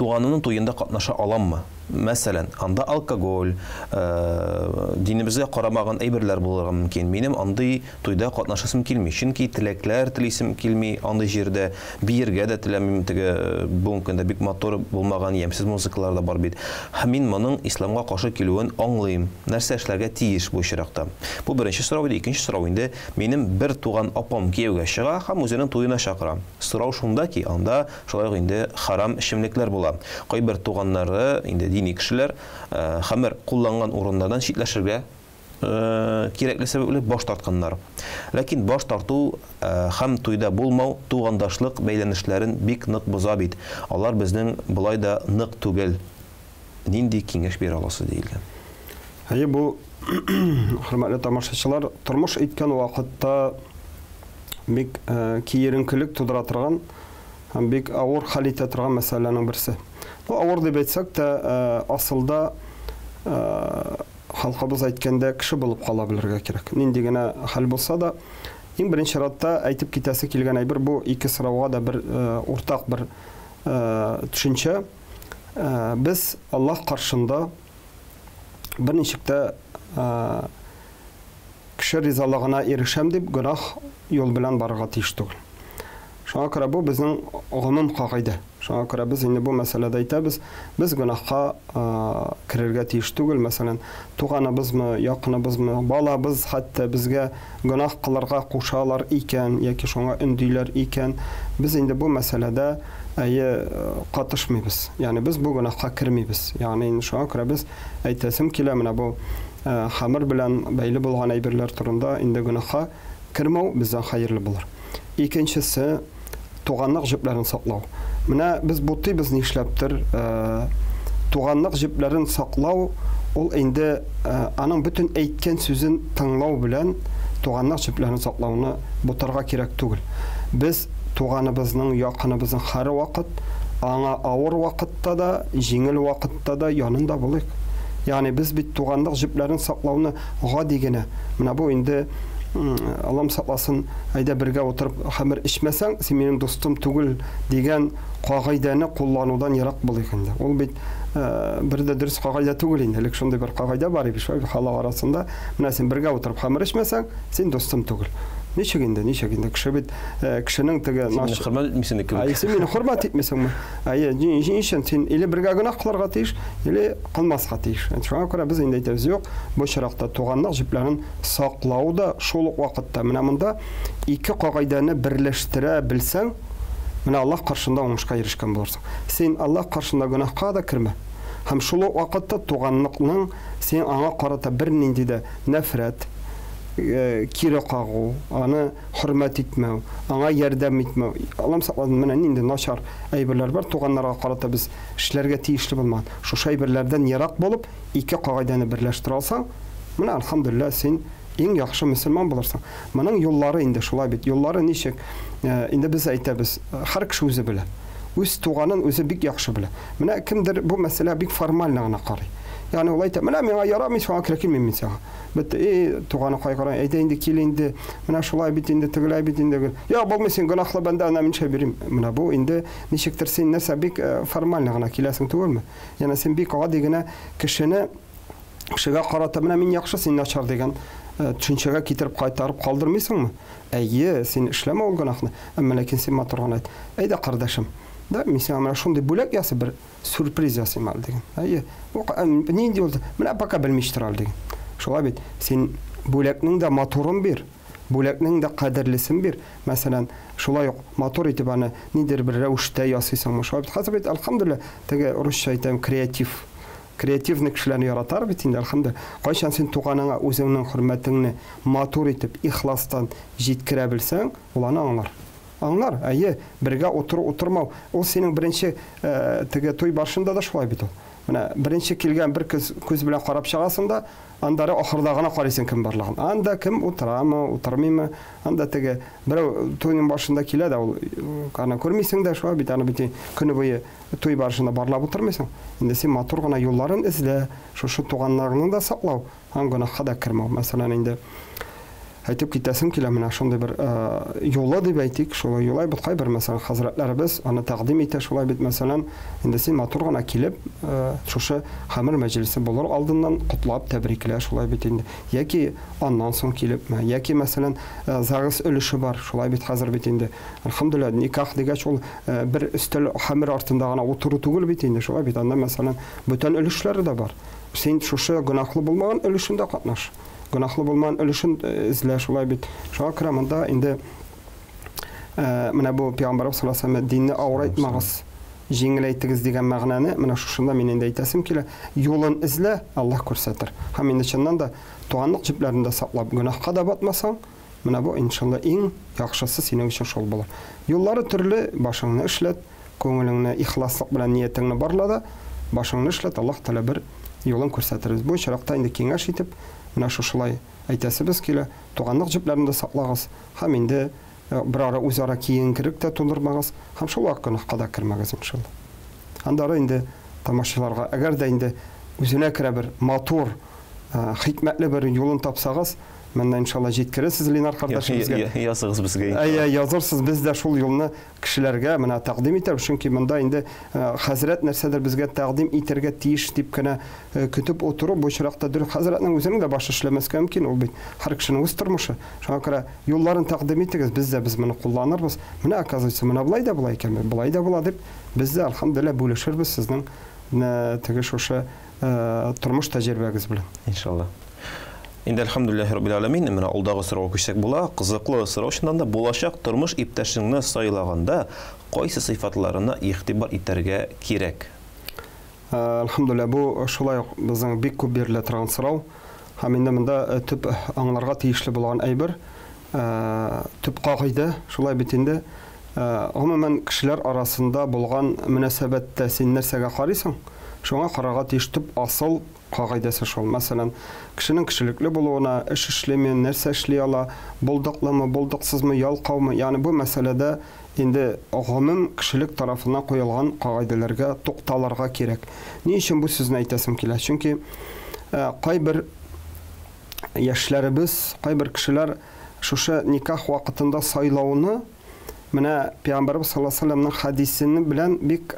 туганымның туенда катнаша аламмы? Мәсәлән, анда алкоголь, динебезгә карамаган әйберләр булырга мөмкин. Минем андый туйда катнашасым килми, чөнки теләкләр телисем килми андый җирдә, биергә дә теләмим, теге бүгенге көндә бик матур булмаган ямьсез музыкалар да бар бит. Һәм мин моның исламга каршы килүен аңлыйм. Нәрсә эшләргә тиеш бу очракта? Бу беренче сорау иде. Икенче сорау инде, минем бер туган апам кияүгә чыга һәм үзенең туена чакыра. Сорау шунда ки, анда шулай ук инде харам эчемлекләр була. Кайбер туганнары, инде дини кешеләр, хәмер кулланган урыннардан читләшергә кирәкле сәбәпле баш тартканнар. Ләкин баш тарту һәм туйда булмау тугандашлык бәйләнешләрен бик нык боза бит. Алар безнең болай да нык түгел. Нинди киңәш бирә аласыз диелгән? Әйе, бу хөрмәтле тамашачылар, тормыш иткән вакытта бик киеренкелек тудыра торган һәм бик авыр хәл итә торган мәсьәләнең берсе. Бу авыр дип әйтсәк тә, асылда халкыбыз әйткәндә, кеше булып кала белергә кирәк. Нинди генә хәл булса да, иң беренче чиратта әйтеп китәсе килгән әйбер бу ике сорауга да бер уртак бер төшенчә. Без Аллаһ каршында берничек тә кеше ризалыгына ирешәм дип гөнаһ юл белән барырга тиеш түгел. Шуңа күрә бу безнең гомум кагыйдә. Шуңа күрә без инде бу мәсьәләдә әйтәбез, без гөнаһка керергә тиеш түгел. Мәсәлән, туганыбызмы, якыныбызмы, балабыз хәтта безгә гөнаһ кылырга кушалар икән яки шуңа өндиләр икән, без инде бу мәсьәләдә әйе катышмыйбыз. Ягъни без бу гөнаһка кермибез. Ягъни инде шуңа күрә без әйтәсем килә, менә бу хәмер белән бәйле булган әйберләр турында инде гөнаһка кермәү бездән хәерле булыр. Икенчесе, туганлык җепләрен саклау. Менә без бутыйбыз нишләптер, туганлык җепләрен саклау ул инде аның бөтен әйткән сүзен тыңлау белән туганлык җепләрен саклауны бутарга кирәк түгел. Без туганыбызның, якыныбызның һәрвакыт аңа авыр вакытта да, җиңел вакытта да янында булыйк. Ягъни без бит туганлык җепләрен саклауны гади генә. Менә бу инде Аллам сакласын, әйдә бергә утырып хәмер эчмәсәң, син минем дустым түгел дигән кагыйдәне кулланудан ерак булыйк инде. Ул бит бер дә дөрес кагыйдә түгел инде. Элек шундый бер кагыйдә бар иде, шулай халык арасында. Менә син бергә утырып хәмер эчмәсәң, син дустым түгел. Ничек инде, ничек инде? Кеше бит кешенең теге Син мине хөрмәт итмисең кебек. Әй, син мине хөрмәт итмисеңме? Әйе, ни өчен син или бергә гөнаһ кылырга тиеш, или кылмаска тиеш. Шуңа күрә без инде әйтәбез, юк, бу очракта туганлык җепләрен саклау да шул ук вакытта. Менә монда ике кагыйдәне берләштерә белсәң, менә Аллаһ каршында уңышка ирешкән булырсың. Син Аллаһ каршында гөнаһка да кермә. Һәм шул ук вакытта туганлыкның син аңа карата бернинди дә нәфрәт, кире кагу, аны хөрмәт итмәү, аңа ярдәм итмәү. Аллам сакласын, менә нинди начар әйберләр бар, туганнарга карата без эшләргә тиешле булмаган. Шушы әйберләрдән ерак булып, ике кагыйдәне берләштерә алсаң, менә әлхәмдүлилләһ, син иң яхшы мөселман булырсың. Моның юллары инде шулай бит. Юллары ничек? Инде без әйтәбез, һәр кеше үзе белә. Үз туганын үзе бик яхшы белә. Менә кемдер бу мәсьәлә бик формально гына карый. Ягъни ул әйтә, менә миңа ярамый, шуңа күрә килмим мин сиңа. Бетте, эй, туганы кайгыра, әйдә инде кил инде. Менә шулай бит инде, тегеләй бит инде. Я, булмый син гөнаһлы бәндә, ана мин шәй бирим. Менә бу инде ничектер син нәрсә бик формально гына киләсең түгелме? Ягъни син бик гади генә кешене кешегә карата менә мин яхшы, син начар дигән төшенчәгә китереп кайтарып калдырмыйсыңмы? Әйе, син эшләмә ул гөнаһны, әмма ләкин син матур гына әйт. Әйдә, кардәшем, да, мин сиңа менә шундый бүләк ясап бер сюрприз ясыйм әле дигән. Әйе, нинди булды? Менә пока белмичә тор әле дигән. Шулай бит, син бүләкнең дә матурын бир, бүләкнең дә кадерлесен бир. Мәсәлән, шулай ук матур итеп аны ниндидер бер рәвештә ясыйсыңмы? Шулай бит, хәзер бит, әлхәмдүлилләһ, теге русча әйтәм, креатив. Креативный кешеләрне яратар бит инде, әлхәмдүлилләһ. Кайчан син туганыңа үзеңнең хөрмәтеңне матур итеп, ихластан җиткерә белсәң, ул аны аңлар. Аңлар, әйе, бергә утыру, утырмау, ул синең беренче теге туй барышында да шулай бит ул. Менә беренче килгән бер күз, күз белән карап чыгасың да, андары ахырда гына карыйсың кем барлыгын. Анда кем утырамы, утырмыймы, анда теге берәү туйның башында килә дә, ул аны күрмисең дә, шулай бит, аны бит көне буе туй барышында барлап утырмыйсың. Инде син матур гына юлларын эзлә, шушы туганнарыңны да саклау, һәм гөнаһка да кермәү. Мәсәлән, инде әйтеп китәсем килә, менә шундый бер юлы дип әйтик, шулай юлай бит кайбер, мәсәлән, хәзрәтләребез аны тәкъдим итә, шулай бит, мәсәлән, инде син матур гына килеп, шушы хәмер мәҗлесе булыр алдыннан котлап, тәбриклә, шулай бит инде. Яки аннан соң килеп, яки, мәсәлән, загс өлеше бар, шулай бит хәзер бит инде. Әлхәмдүлилләһ, никах дигәч ул бер өстәл хәмер артында гына утыру түгел бит инде, шулай бит, анда, мәсәлән, бүтән өлешләре дә бар. Син шушы гөнаһлы булмаган өлешендә катнаш. Гөнаһлы булмаган өлешен эзлә, шулай бит. Шуңа күрә монда инде менә бу Пәйгамбәрбез саллаллаһу алейһи ва сәлләм динне авырайтмагыз, җиңеләйтегез дигән мәгънәне менә шушында мин инде әйтәсем килә. Юлын эзлә, Аллаһ күрсәтер. Һәм инде чыннан да туганлык җепләрен дә саклап, гөнаһка да батмасаң, менә бу иншалла иң яхшысы синең өчен шул булыр. Юллары төрле, башыңны эшләт, күңелеңне ихласлык белән ниятеңне барла да, башыңны эшләт, Аллаһ Тәгалә бер юлын күрсәтер. Бу очракта инде киңәш итеп, менә шушылай әйтәсебез килә, туганлык җепләрен дә саклагыз, һәм инде бер ара үзара киенкерек тә тудырмагыз, һәм шул ук гөнаһка да кермәгез иншалла. Аннары инде тамашачыларга, әгәр дә инде үзенә керә бер матур Хикмәтле бер юлын тапсагыз, менә иншалла җиткерерсез Ленар кардәшебезгә. Языгыз безгә. Әйе, язырсыз, без дә шул юлны кешеләргә менә тәкъдим итәбез, чөнки монда инде хәзрәт нәрсәдер безгә тәкъдим итәргә тиеш дип кенә көтеп утыру бу очракта дөрес. Хәзрәтнең үзенең дә башы эшләмәскә мөмкин, ул бит һәр кешенең үз тормышы. Шуңа күрә юлларын тәкъдим итегез, без дә без моны кулланырбыз. Менә оказывается, менә болай да була икән, болай да була дип, без дә әлхәмдүлилләһ бүлешербез сезнең теге шушы тормыш тәҗрибәгез белән. Иншалла. Инде әлхәмдүлилләһи раббил аләмин, менә алдагы сорауга күчсәк була. Кызыклы сорау чыннан да, булачак тормыш иптәшеңне сайлаганда кайсы сыйфатларына игътибар итәргә кирәк? Әлхәмдүлилләһ, бу шулай ук безнең бик күп бирелә торган сорау. Һәм инде монда төп аңларга тиешле булган әйбер, төп кагыйдә, шулай бит инде. Гомумән, кешеләр арасында булган мөнәсәбәттә син нәрсәгә карыйсың, шуңа карарга тиеш төп асыл кагыйдәсе шул. Мәсәлән, кешенең кешелекле булуына, эш эшлиме, нәрсә эшли ала, булдыклымы, булдыксызмы, ялкаумы, ягъни бу мәсьәләдә инде гомум кешелек тарафыннан куелган кагыйдәләргә тукталырга кирәк. Ни өчен бу сүзне әйтәсем килә? Чөнки кайбер яшьләребез, кайбер кешеләр шушы никах вакытында сайлауны менә Пәйгамбәрбез саллаллаһу алейһи ва сәлләмнең хәдисене белән бик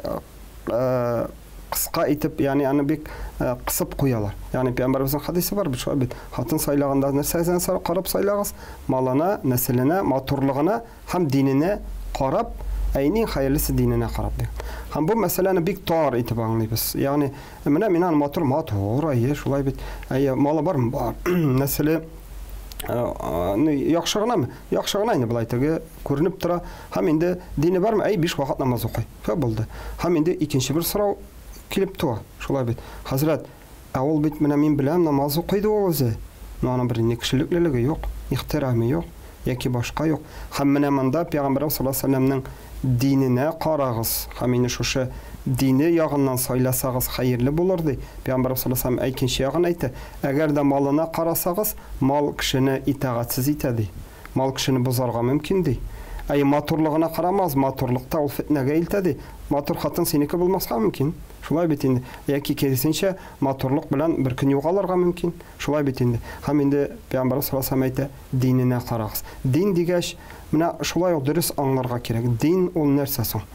кыска итеп, ягъни аны бик кысып куялар. Ягъни Пәйгамбәребезнең хәдисе бар бит, шулай бит. Хатын сайлаганда нәрсәсен карап сайлагыз? Малына, нәселенә, матурлыгына һәм диненә карап, ә иң хәерлесе диненә карап дигән. Һәм бу мәсьәләне бик тар итеп аңлыйбыз. Ягъни менә мин аны матур, матур, әйе, шулай бит. Әйе, малы бармы? Бар. Нәселе яхшы гынамы? Яхшы гына инде болай теге күренеп тора. Һәм инде дине бармы? Әй, 5 вакыт намаз укый. Все булды. Һәм инде икенче бер сорау килеп туа. Шулай бит. Хәзрәт, ә ул бит менә мин беләм, намаз укый ди ул үзе. Но аның бер ни кешелеклелеге юк, ихтираме юк, яки башка юк. Һәм менә монда Пәйгамбәрбез саллаллаһу алейһи ва сәлләмнең диненә карагыз. Һәм инде шушы дине ягыннан сайласагыз хәерле булыр ди. Пәйгамбәрбез саллаллаһу алейһи ва сәлләм икенче ягын әйтә. Әгәр дә малына карасагыз, мал кешене итагатьсез итә ди. Мал кешене бозарга мөмкин ди. Әй, матурлыгына карамаз, матурлыкта ул фитнәгә илтә ди. Матур хатын синеке булмаска мөмкин. Шулай бит инде. Яки киресенчә, матурлык белән бер көн югалырга мөмкин. Шулай бит инде. Һәм инде Пәйгамбәрбез саллаллаһу алейһи ва сәлләм әйтә, диненә карагыз. Дин дигәч, менә шулай ук дөрес аңларга кирәк. Дин ул нәрсә соң?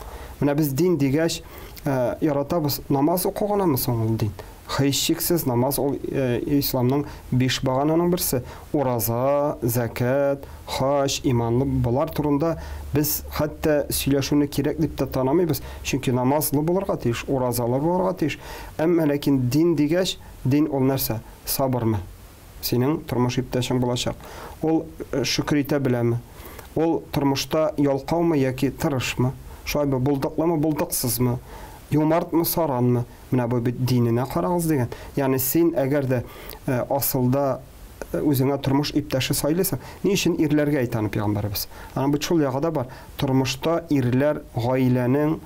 Менә без дин дигәч, яратабыз, намаз уку гынамы соң ул дин? Һичшиксез намаз ул исламның 5 багананың берсе. Ураза, зәкят, хаҗ, иманлы болар турында без хәтта сөйләшүне кирәк дип тә танамыйбыз. Чөнки намазлы булырга тиеш, уразалы булырга тиеш. Әмма ләкин дин дигәч, дин ул нәрсә? Сабырмы? Синең тормыш иптәшең булачак. Ул шөкер итә беләме? Ул тормышта ялкаумы яки тырышмы? Шулай бу булдыклымы, булдыксызмы? Юмартмы, саранмы? Менә бу бит диненә карагыз дигән. Ягъни син әгәр дә асылда үзеңә тормыш иптәше сайлыйсың, ни өчен ирләргә әйтә аны пәйгамбәребез? Аның бит шул ягы да бар. Тормышта ирләр гаиләнең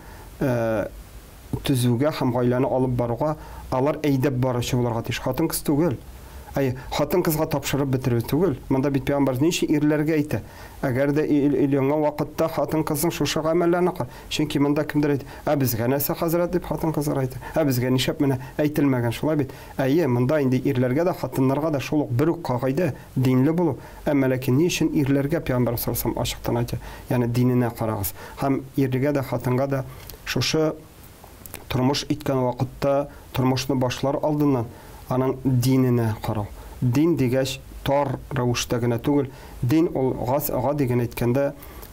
төзүгә һәм гаиләне алып баруга алар әйдәп баручы булырга тиеш. Хатын-кыз түгел. Әй, хатын-кызга тапшырып бетерү түгел. Монда бит пәйгамбәребез ни өчен ирләргә әйтә? Әгәр дә өйләнгән вакытта хатын-кызның шушы гамәлләрне кыл. Чөнки монда кемдер әйтә, ә безгә нәрсә хәзрәт дип хатын-кызлар әйтә. Ә безгә нишләп менә әйтелмәгән, шулай бит? Әйе, монда инде ирләргә дә, хатыннарга да шул ук бер үк кагыйдә, динле булу. Әмма ләкин ни өчен ирләргә пәйгамбәр саллаллаһу алейһи ва сәлләм ачыктан әйтә? Ягъни диненә карагыз. Һәм иргә дә, хатынга да шушы тормыш иткән вакытта, тормышны башлар алдыннан аның диненә карау. Дин дигәч тар рәвештә генә түгел, дин ул гади генә әйткәндә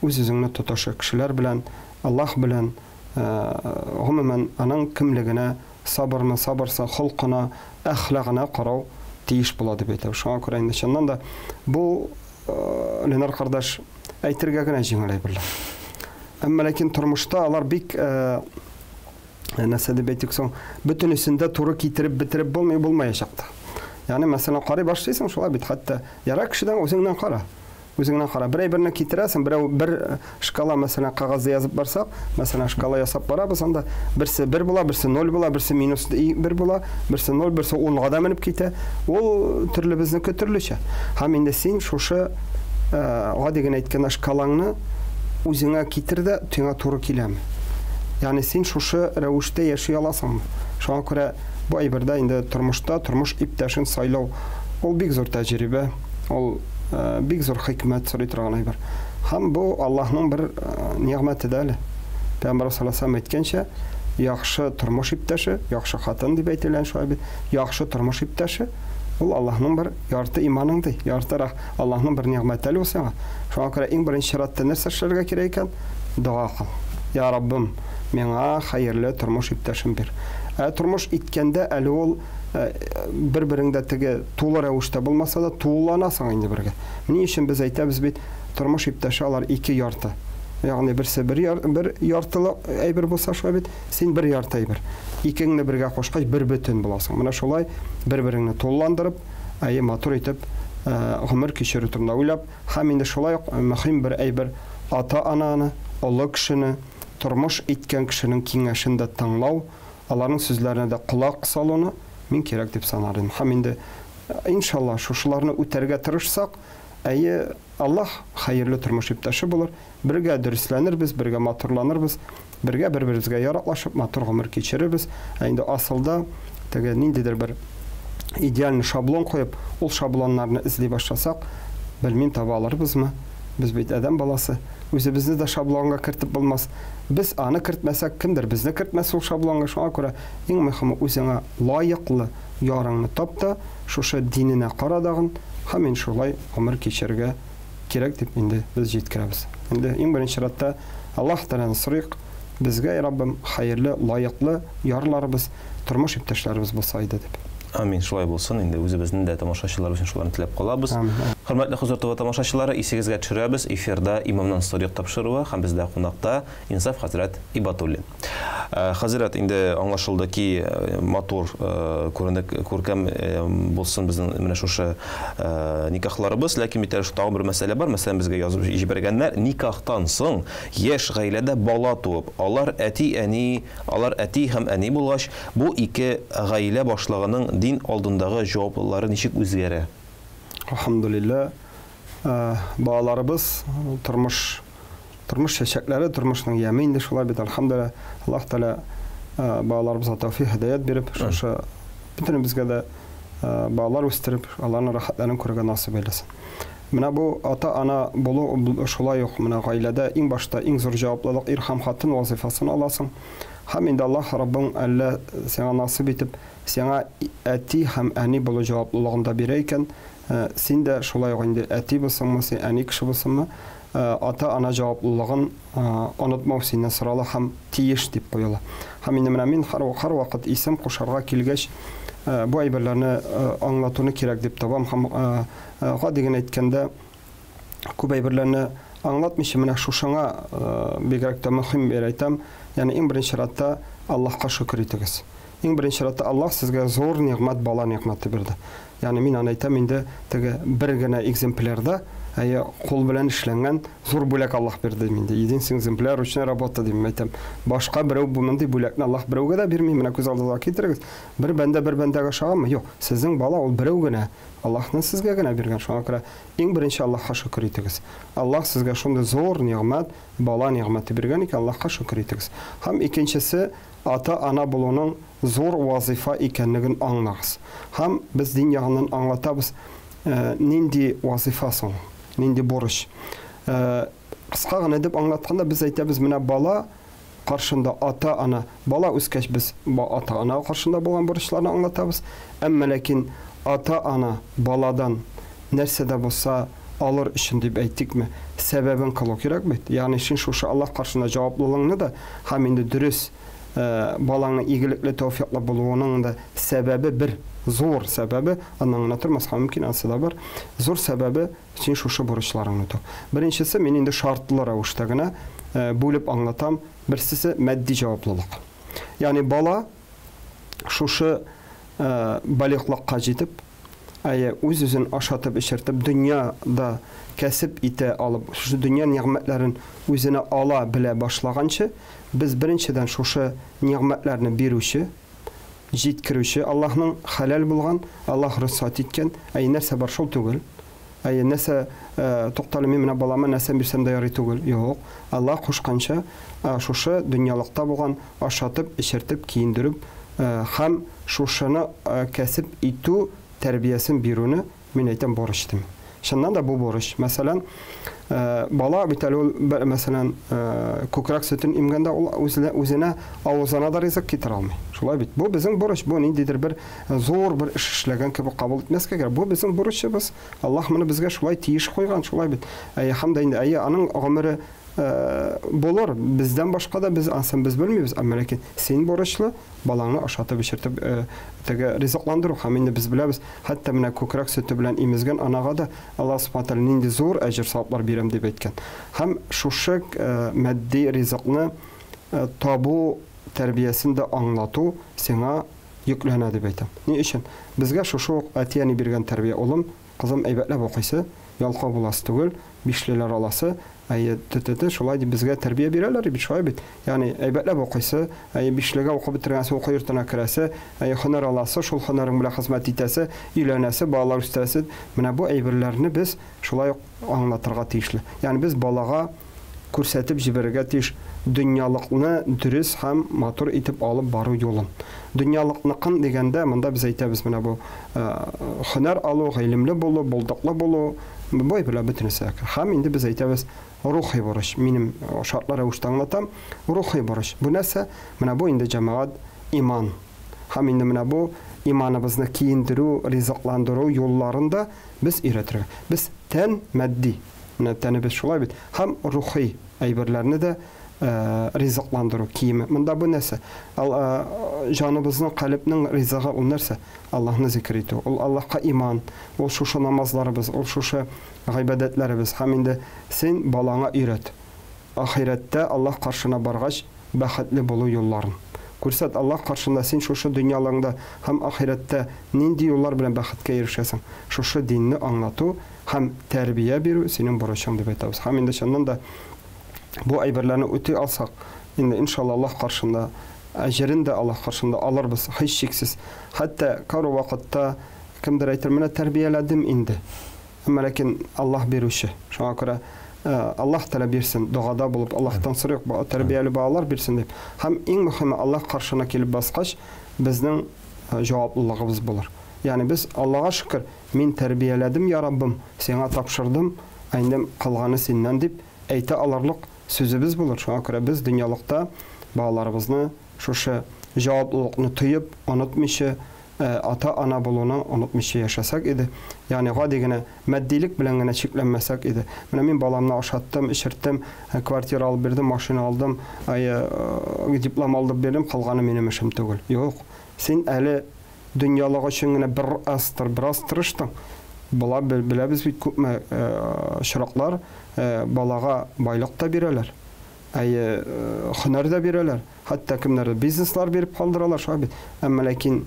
үз-үзеңне тотышы кешеләр белән, Аллаһ белән, гомумән аның кемлегенә, сабырмы, сабырсы, холкына, әхлагына карау тиеш була дип әйтәм. Шуңа күрә инде чыннан да бу Ленар кардаш әйтергә генә җиңел әйберләр. Әмма ләкин тормышта алар бик нәрсә дип әйтик соң, бөтенесендә туры китереп бетереп булмый, булмаячак та. Ягъни, мәсәлән, карый башлыйсың, шулай бит, хәтта ярар кешедән үзеңнән кара. Үзеңнән кара. Бер әйберне китерәсең, берәү бер шкала, мәсәлән, кәгазьдә язып барсак, мәсәлән, шкала ясап барабыз анда, берсе 1 була, берсе 0 була, берсе минус 1 була, берсе 0, берсе 10-га да менеп китә. Ул төрле безнеке төрлечә. Һәм инде син шушы гади генә әйткәндә шкалаңны үзеңә китер дә, сиңа туры киләме? Ягъни син шушы рәвештә яши аласыңмы? Шуңа күрә бу әйбердә инде тормышта тормыш иптәшен сайлау ул бик зур тәҗрибә, ул бик зур хикмәт сорый торган әйбер. Һәм бу Аллаһның бер нигъмәте дә әле. Пәйгамбәр саллаллаһу алейһи ва сәлләм әйткәнчә, яхшы тормыш иптәше, яхшы хатын дип әйтелгән шулай бит, яхшы тормыш иптәше ул Аллаһның бер ярты иманың ди, ярты Аллаһның бер нигъмәте әле ул сиңа. Шуңа күрә иң беренче чиратта нәрсә эшләргә кирәк икән? Дога кыл. Я Раббым, миңа хәерле тормыш иптәшен бир. Ә тормыш иткәндә әле ул бер-береңдә теге тулы рәвештә булмаса да тулыланасың инде бергә. Ни өчен без әйтәбез бит, тормыш иптәше алар ике ярты. Ягъни берсе бер, яр, бер яртылы әйбер булса шулай бит, син бер ярты әйбер. Икеңне бергә кушкач бер бөтен буласың. Менә шулай бер-береңне тулыландырып, әйе, матур итеп гомер кичерү турында уйлап, һәм инде шулай ук мөһим бер әйбер ата-ананы, олы кешене, тормыш иткән кешенең киңәшен дә тыңлау, аларның сүзләренә дә колак салуны мин кирәк дип санар идем. Һәм инде иншалла шушыларны үтәргә тырышсак, әйе, Аллаһ хәерле тормыш иптәше булыр, бергә дөресләнербез, бергә матурланырбыз, бергә бер-беребезгә яраклашып матур гомер кичерербез. Ә инде асылда теге ниндидер бер идеальный шаблон куеп, ул шаблоннарны эзли башласак, белмим таба алырбызмы? Без бит адәм баласы, үзебезне дә шаблонга кертеп булмас. Без аны кертмәсәк, кемдер безне кертмәс ул шаблонга. Шуңа күрә иң мөһиме үзеңә лаеклы ярыңны тап та, шушы диненә кара дагын, һәм инде шулай гомер кичерергә кирәк дип инде без җиткерәбез. Инде иң беренче чиратта Аллаһ Тәгаләдән сорыйк, безгә, Раббым, хәерле, лаеклы ярларыбыз, тормыш иптәшләребез булса иде дип. Амин, шулай булсын. Инде үзебезнең дә тамашачылар өчен шуларны теләп калабыз. Хөрмәтле Хозур ТВ тамашачылары, исегезгә төшерәбез, эфирда Имамнан сорыйк тапшыруы һәм бездә кунакта Инсаф хәзрәт Ибатуллин. Хәзрәт, инде аңлашылды ки, матур күренек, күркәм булсын безнең менә шушы никахларыбыз, ләкин бит әле тагын бер мәсьәлә бар. Мәсәлән, безгә язып җибәргәннәр, никахтан соң яшь гаиләдә бала туып, алар әти-әни, алар әти һәм әни булгач, бу ике гаилә башлыгының дин алдындагы җаваплылары ничек үзгәрә? Алхамдулилла, балаларыбыз тормыш Тормыш чәчәкләре, тормышның яме инде шулай бит, әлхәмдүлилләһ. Аллаһ Тәгалә балаларыбызга тәүфик, һидәят биреп, шушы бөтенебезгә дә балалар үстереп, аларның рәхәтләрен күрергә насыйп әйләсен. Менә бу ата-ана булу шулай ук менә гаиләдә иң башта иң зур җаваплылык ир һәм хатын вазыйфасын аласың. Һәм инде Аллаһ Раббың әллә сиңа насыйп итеп, сиңа әти һәм әни булу җаваплылыгын да бирә икән, син дә шулай ук инде әти булсыңмы, син әни кеше булсынмы, ата-ана җаваплылыгын онытмау синнән сорала һәм тиеш дип куела. Һәм инде менә мин һәрвакыт исем кушарга килгәч, бу әйберләрне аңлатуны кирәк дип табам һәм гади генә әйткәндә, күп әйберләрне аңлатмыйча менә шушыңа бигрәк тә мөһим бер әйтәм, ягъни иң беренче чиратта Аллаһка шөкер итегез. Иң беренче чиратта Аллаһ сезгә зур нигъмәт, бала нигъмәте бирде. Ягъни мин аны әйтәм инде теге бер генә экземплярда, әйе, кул белән эшләнгән зур бүләк Аллаһ бирде дим инде. Единственный экземпляр ручная работа дим әйтәм. Башка берәү бу мондый бүләкне Аллаһ берәүгә дә бирми. Менә күз алдыгызга китерегез. Бер бәндә бер бәндәгә ошаганмы? Юк. Сезнең бала ул берәү генә. Аллаһның сезгә генә биргән. Шуңа күрә иң беренче Аллаһка шөкер итегез. Аллаһ сезгә шундый зур нигъмәт, бала нигъмәте биргән икән, Аллаһка шөкер итегез. Һәм икенчесе, ата-ана булуның зур вазыйфа икәнлеген аңлагыз. Һәм без дин ягыннан аңлатабыз, нинди вазыйфа соң, нинди бурыч. Кыска гына итеп аңлатканда без әйтәбез, менә бала каршында ата-ана, бала үскәч без ата-ана каршында булган бурычларны аңлатабыз. Әмма ләкин ата-ана баладан нәрсә дә булса алыр өчен дип әйтикме, сәбәбен кылу кирәк бит. Ягъни син шушы Аллаһ каршында җаваплылыгыңны да һәм инде дөрес балаңның игелекле, тәүфиклы булуының да сәбәбе бер зур сәбәбе, аннан гына тормаска мөмкин, анысы да бар. Зур сәбәбе син шушы бурычларыңны үтәү. Беренчесе, мин инде шартлы рәвештә генә бүлеп аңлатам. Берсесе матди җаваплылык. Ягъни бала шушы балигълыкка җитеп, әйе, үз-үзен ашатып-эчертеп, дөньяда кәсеп итә алып, шушы дөнья нигъмәтләрен үзенә ала белә башлаганчы, без беренчедән шушы нигъмәтләрне бирүче, җиткерүче Аллаһның хәләл булган, Аллаһ рөхсәт иткән, әйе, нәрсә бар, шул түгел. Әйе, нәрсә, туктале, мин менә балама нәрсә бирсәм дә ярый түгел. Юк, Аллаһ кушканча, шушы дөньялыкта булган ашатып, эчертеп, киендереп, Һәм шушыны кәсеп итү тәрбиясен бирүне, мин әйтәм, бурыч дим. Чыннан да бу бурыч. Мәсәлән, бала бит әле ул, мәсәлән, күкрәк сөтен имгәндә ул үзенә авызына да ризык китерә алмый. Шулай бит. Бу безнең бурыч. Бу ниндидер бер зур бер эш эшләгән кебек кабул итмәскә кирәк. Бу безнең бурычыбыз. Аллаһ моны безгә шулай тиеш куйган, шулай бит. Әйе, һәм дә инде, әйе, аның гомере булыр. Бездән башка да без ансын без белмибез. Әмма ләкин син бурычлы балаңны ашатып эчертеп теге ризыкландыру. Һәм инде без беләбез, хәтта менә күкрәк сөте белән имезгән анага да Аллаһ Субхану тәгалә нинди зур әҗер саваплар бирәм дип әйткән. Һәм шушы матди ризыкны табу тәрбиясен дә аңлату сиңа йөкләнә дип әйтәм. Ни өчен? Безгә шушы ук әти-әни биргән тәрбия, улым, кызым, әйбәтләп укыйсы, ялкау буласы түгел, бишлеләр аласы, әйе, т-т-т, шулай дип безгә тәрбия бирәләр бит, шулай бит. Ягъни, әйбәтләп укыйсы, әйе, бишлегә укып бетергәнсең, уку йортына керәсе, әйе, һөнәр аласы, шул һөнәрең белән хезмәт итәсе, өйләнәсе, балалар үстерәсе. Менә бу әйберләрне без шулай ук аңлатырга тиешле. Ягъни, без балага күрсәтеп җибәрергә тиеш дөньялыкны дөрес һәм матур итеп алып бару юлын. Дөньялыкныкын дигәндә, монда без әйтәбез менә бу һөнәр алу, гыйлемле булу, булдыклы булу, бу әйберләр бөтенесе. Һәм инде без әйтәбез рухи бурыч. Минем шартлы рәвештә аңлатам. Рухи бурыч. Бу нәрсә? Менә бу инде җәмәгать иман. Һәм инде менә бу иманыбызны киендерү, ризыкландыру юлларын да без өйрәтергә. Без тән матди, менә тәнебез шулай бит, һәм рухи әйберләрне дә ризыкландыру киеме. Монда бу нәрсә? Җаныбызның, калебнең ризыгы ул нәрсә? Аллаһны зикр итү. Ул Аллаһка иман, ул шушы намазларыбыз, ул шушы гыйбадәтләребез. Һәм инде син балаңа өйрәт. Ахирәттә Аллаһ каршына баргач, бәхетле булу юлларын. Күрсәт, Аллаһ каршында син шушы дөньялыгыңда һәм ахирәттә нинди юллар белән бәхеткә ирешәсең. Шушы динне аңлату һәм тәрбия бирү синең бурычың дип әйтәбез. Һәм инде чыннан да бу әйберләрне үти алсак, инде иншалла Аллаһ каршында әҗерен дә Аллаһ каршында алырбыз, һичшиксез. Хәтта кару вакытта кемдер әйтер, менә тәрбияләдем инде. Әмма ләкин Аллаһ бирүче. Шуңа күрә Аллаһ Тәгалә бирсен, догада булып Аллаһтан сорыйк, тәрбияле балалар бирсен дип. Һәм иң мөһиме Аллаһ каршына килеп баскач, безнең җаваплылыгыбыз булыр. Ягъни без Аллаһка шөкер, мин тәрбияләдем, я Раббым, сиңа тапшырдым, ә инде калганы синнән дип әйтә алырлык сүзебез булыр. Шуңа күрә без дөньялыкта балаларыбызны шушы җаваплылыкны тоеп, онытмыйча, ата-ана булуны онытмыйча яшәсәк иде. Ягъни гади генә матдилек белән генә чикләнмәсәк иде. Менә мин баламны ашаттым, эчерттем, квартира алып бирдем, машина алдым, диплом алдып бирдем, калганы минем эшем түгел. Юк. Син әле дөньялык өчен генә бераз тырыштың. Була беләбез бит күпме очраклар, балага байлык та бирәләр. Әйе, һөнәр дә бирәләр. Хәтта кемнәрдер бизнеслар биреп калдыралар, шулай бит. Әмма ләкин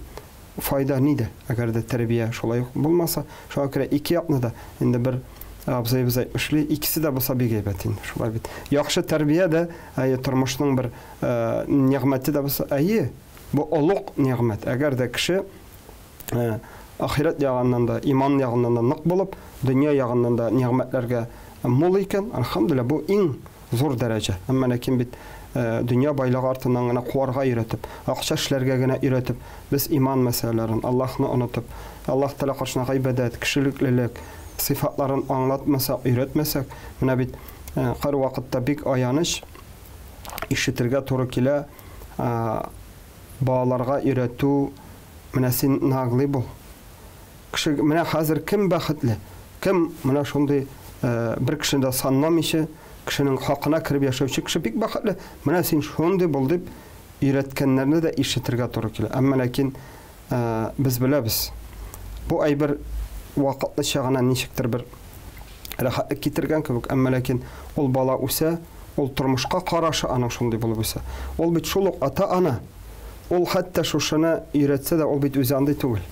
файда нидә? Әгәр дә тәрбия шулай ук булмаса, шуңа күрә ике якны да инде бер абзыебыз әйтмешли, икесе дә булса бик әйбәт инде, шулай бит. Яхшы тәрбия дә, әйе, тормышның бер нигъмәте дә булса, әйе, бу олуг нигъмәт. Әгәр дә кеше ахирәт ягыннан да, иман ягыннан да нык булып, дөнья ягыннан да нигъмәтләргә мул икән, әлхәмдүлилләһ, бу иң зур дәрәҗә. Әмма ләкин бит дөнья байлыгы артыннан гына куарга өйрәтеп, акча эшләргә генә өйрәтеп, без иман мәсьәләләрен, Аллаһны онытып, Аллаһ Тәгалә каршына гыйбадәт, кешелеклелек сыйфатларын аңлатмасак, өйрәтмәсәк, менә бит һәрвакытта бик аяныч ишетергә туры килә, балаларга өйрәтү, менә син наглый бул. Кеше, менә хәзер кем бәхетле? Кем менә шундый бер кешене дә санламыйча, кешенең хакына кереп яшәүче кеше бик бәхетле. Менә син шундый бул дип өйрәткәннәрне дә ишетергә туры килә. Әмма ләкин без беләбез, бу әйбер вакытлыча гына ничектер бер рәхәтлек китергән кебек, әмма ләкин ул бала үсә, ул тормышка карашы аның шундый булып үсә. Ул бит шул ук ата-ана, ул хәтта шушыны өйрәтсә дә, ул бит үзе андый түгел.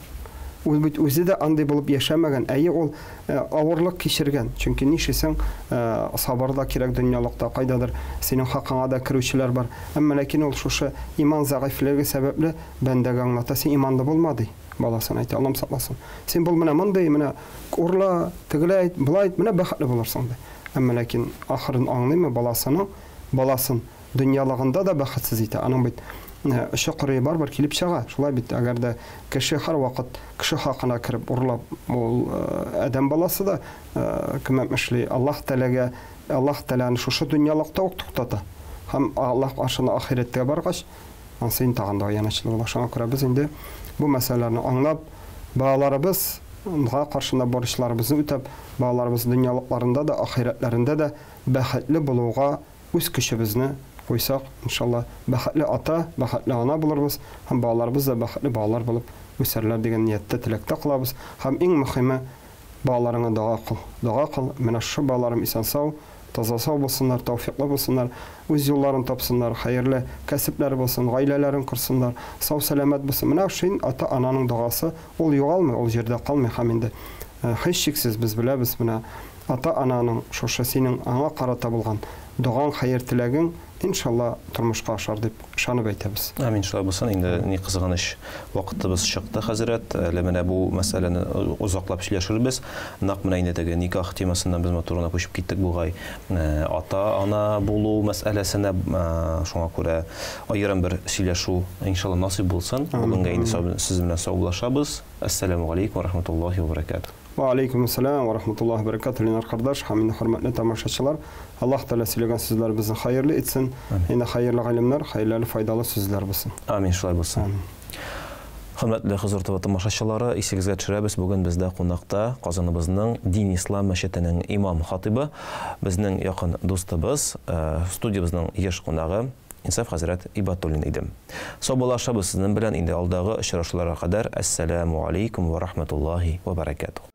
Ул бит үзе дә андый булып яшәмәгән. Әйе, ул авырлык кичергән. Чөнки нишлисең, сабыр да кирәк дөньялыкта, кайдадыр синең хакыңа да керүчеләр бар. Әмма ләкин ул шушы иман зәгыйфьлеге сәбәпле бәндәгә аңлата, син иманлы булма, ди. Баласын әйтә, Аллам сакласын. Син бул менә мондый, менә урла, тегеләй әйт, болай әйт, менә бәхетле булырсың, ди. Әмма ләкин ахырын аңлыймы баласының, баласын дөньялыгында да бәхетсез итә. Аның бит очы кырые барыбер килеп чыга. Шулай бит, әгәр дә кеше һәрвакыт кеше хакына кереп урлап, ул адәм баласы да, кем әйтмешли, Аллаһ Тәгаләгә, Аллаһ Тәгаләне шушы дөньялыкта ук туктата. Һәм Аллаһ каршына ахирәттә баргач, ансы инде тагын да аянычлы була. Шуңа күрә без инде бу мәсьәләләрне аңлап, балаларыбызга каршында бурычларыбызны үтәп, балаларыбыз дөньялыкларында да, ахирәтләрендә дә бәхетле булуга үз көчебезне куйсак, иншалла, бәхетле ата, бәхетле ана булырбыз һәм балаларыбыз да бәхетле балалар булып үсәрләр дигән нияттә, теләктә калабыз. Һәм иң мөхиме, балаларыңа дога кыл. Дога кыл, менә шушы балаларым исән-сау, таза-сау булсыннар, тәүфиклы булсыннар, үз юлларын тапсыннар, хәерле кәсепләре булсын, гаиләләрен корсыннар, сау-сәламәт булсын. Менә шул ата-ананың догасы, ул югалмый, ул җирдә калмый һәм инде һичшиксез без беләбез, менә ата-ананың шушы синең аңа карата булган догаң, хәер теләгең, иншалла, тормышка ашар дип ышанып әйтәбез. Амин, шулай булсын. Инде ни кызганыч, вакытыбыз чыкты, хәзрәт. Әле менә бу мәсьәләне озаклап сөйләшербез. Нәкъ менә инде теге никах темасыннан без матур гына күчеп киттек бугай. Ата-ана булу мәсьәләсенә, шуңа күрә аерым бер сөйләшү, иншалла, насыйп булсын. Бүгенгә инде сез белән саубуллашабыз. Әссәламү галәйкүм вә рахматуллаһи вә бәрәкәтүһ. Вә алейкүмәссәлам вә рахматуллаһи вә бәрәкәтүһ, Ленар кардәш һәм инде хөрмәтле тамашачылар. Аллаһ Тәгалә сөйләгән сүзләребезне хәерле итсен. Инде хәерле гыйлемнәр, хәерле файдалы сүзләр булсын. Амин, шулай булсын. Амин. Хөрмәтле Хозур ТВ тамашачылары, исегезгә төшерәбез, бүген бездә кунакта Казаныбызның Дин Ислам мәчетенең имам хатибы, безнең якын дустыбыз, студиябезнең еш кунагы Инсаф хәзрәт Ибатуллин иде. Саубуллашабыз сезнең белән инде алдагы очрашуларга кадәр. Әссәләмү алейкум вә рахматуллаһи вә бәрәкәтүһ.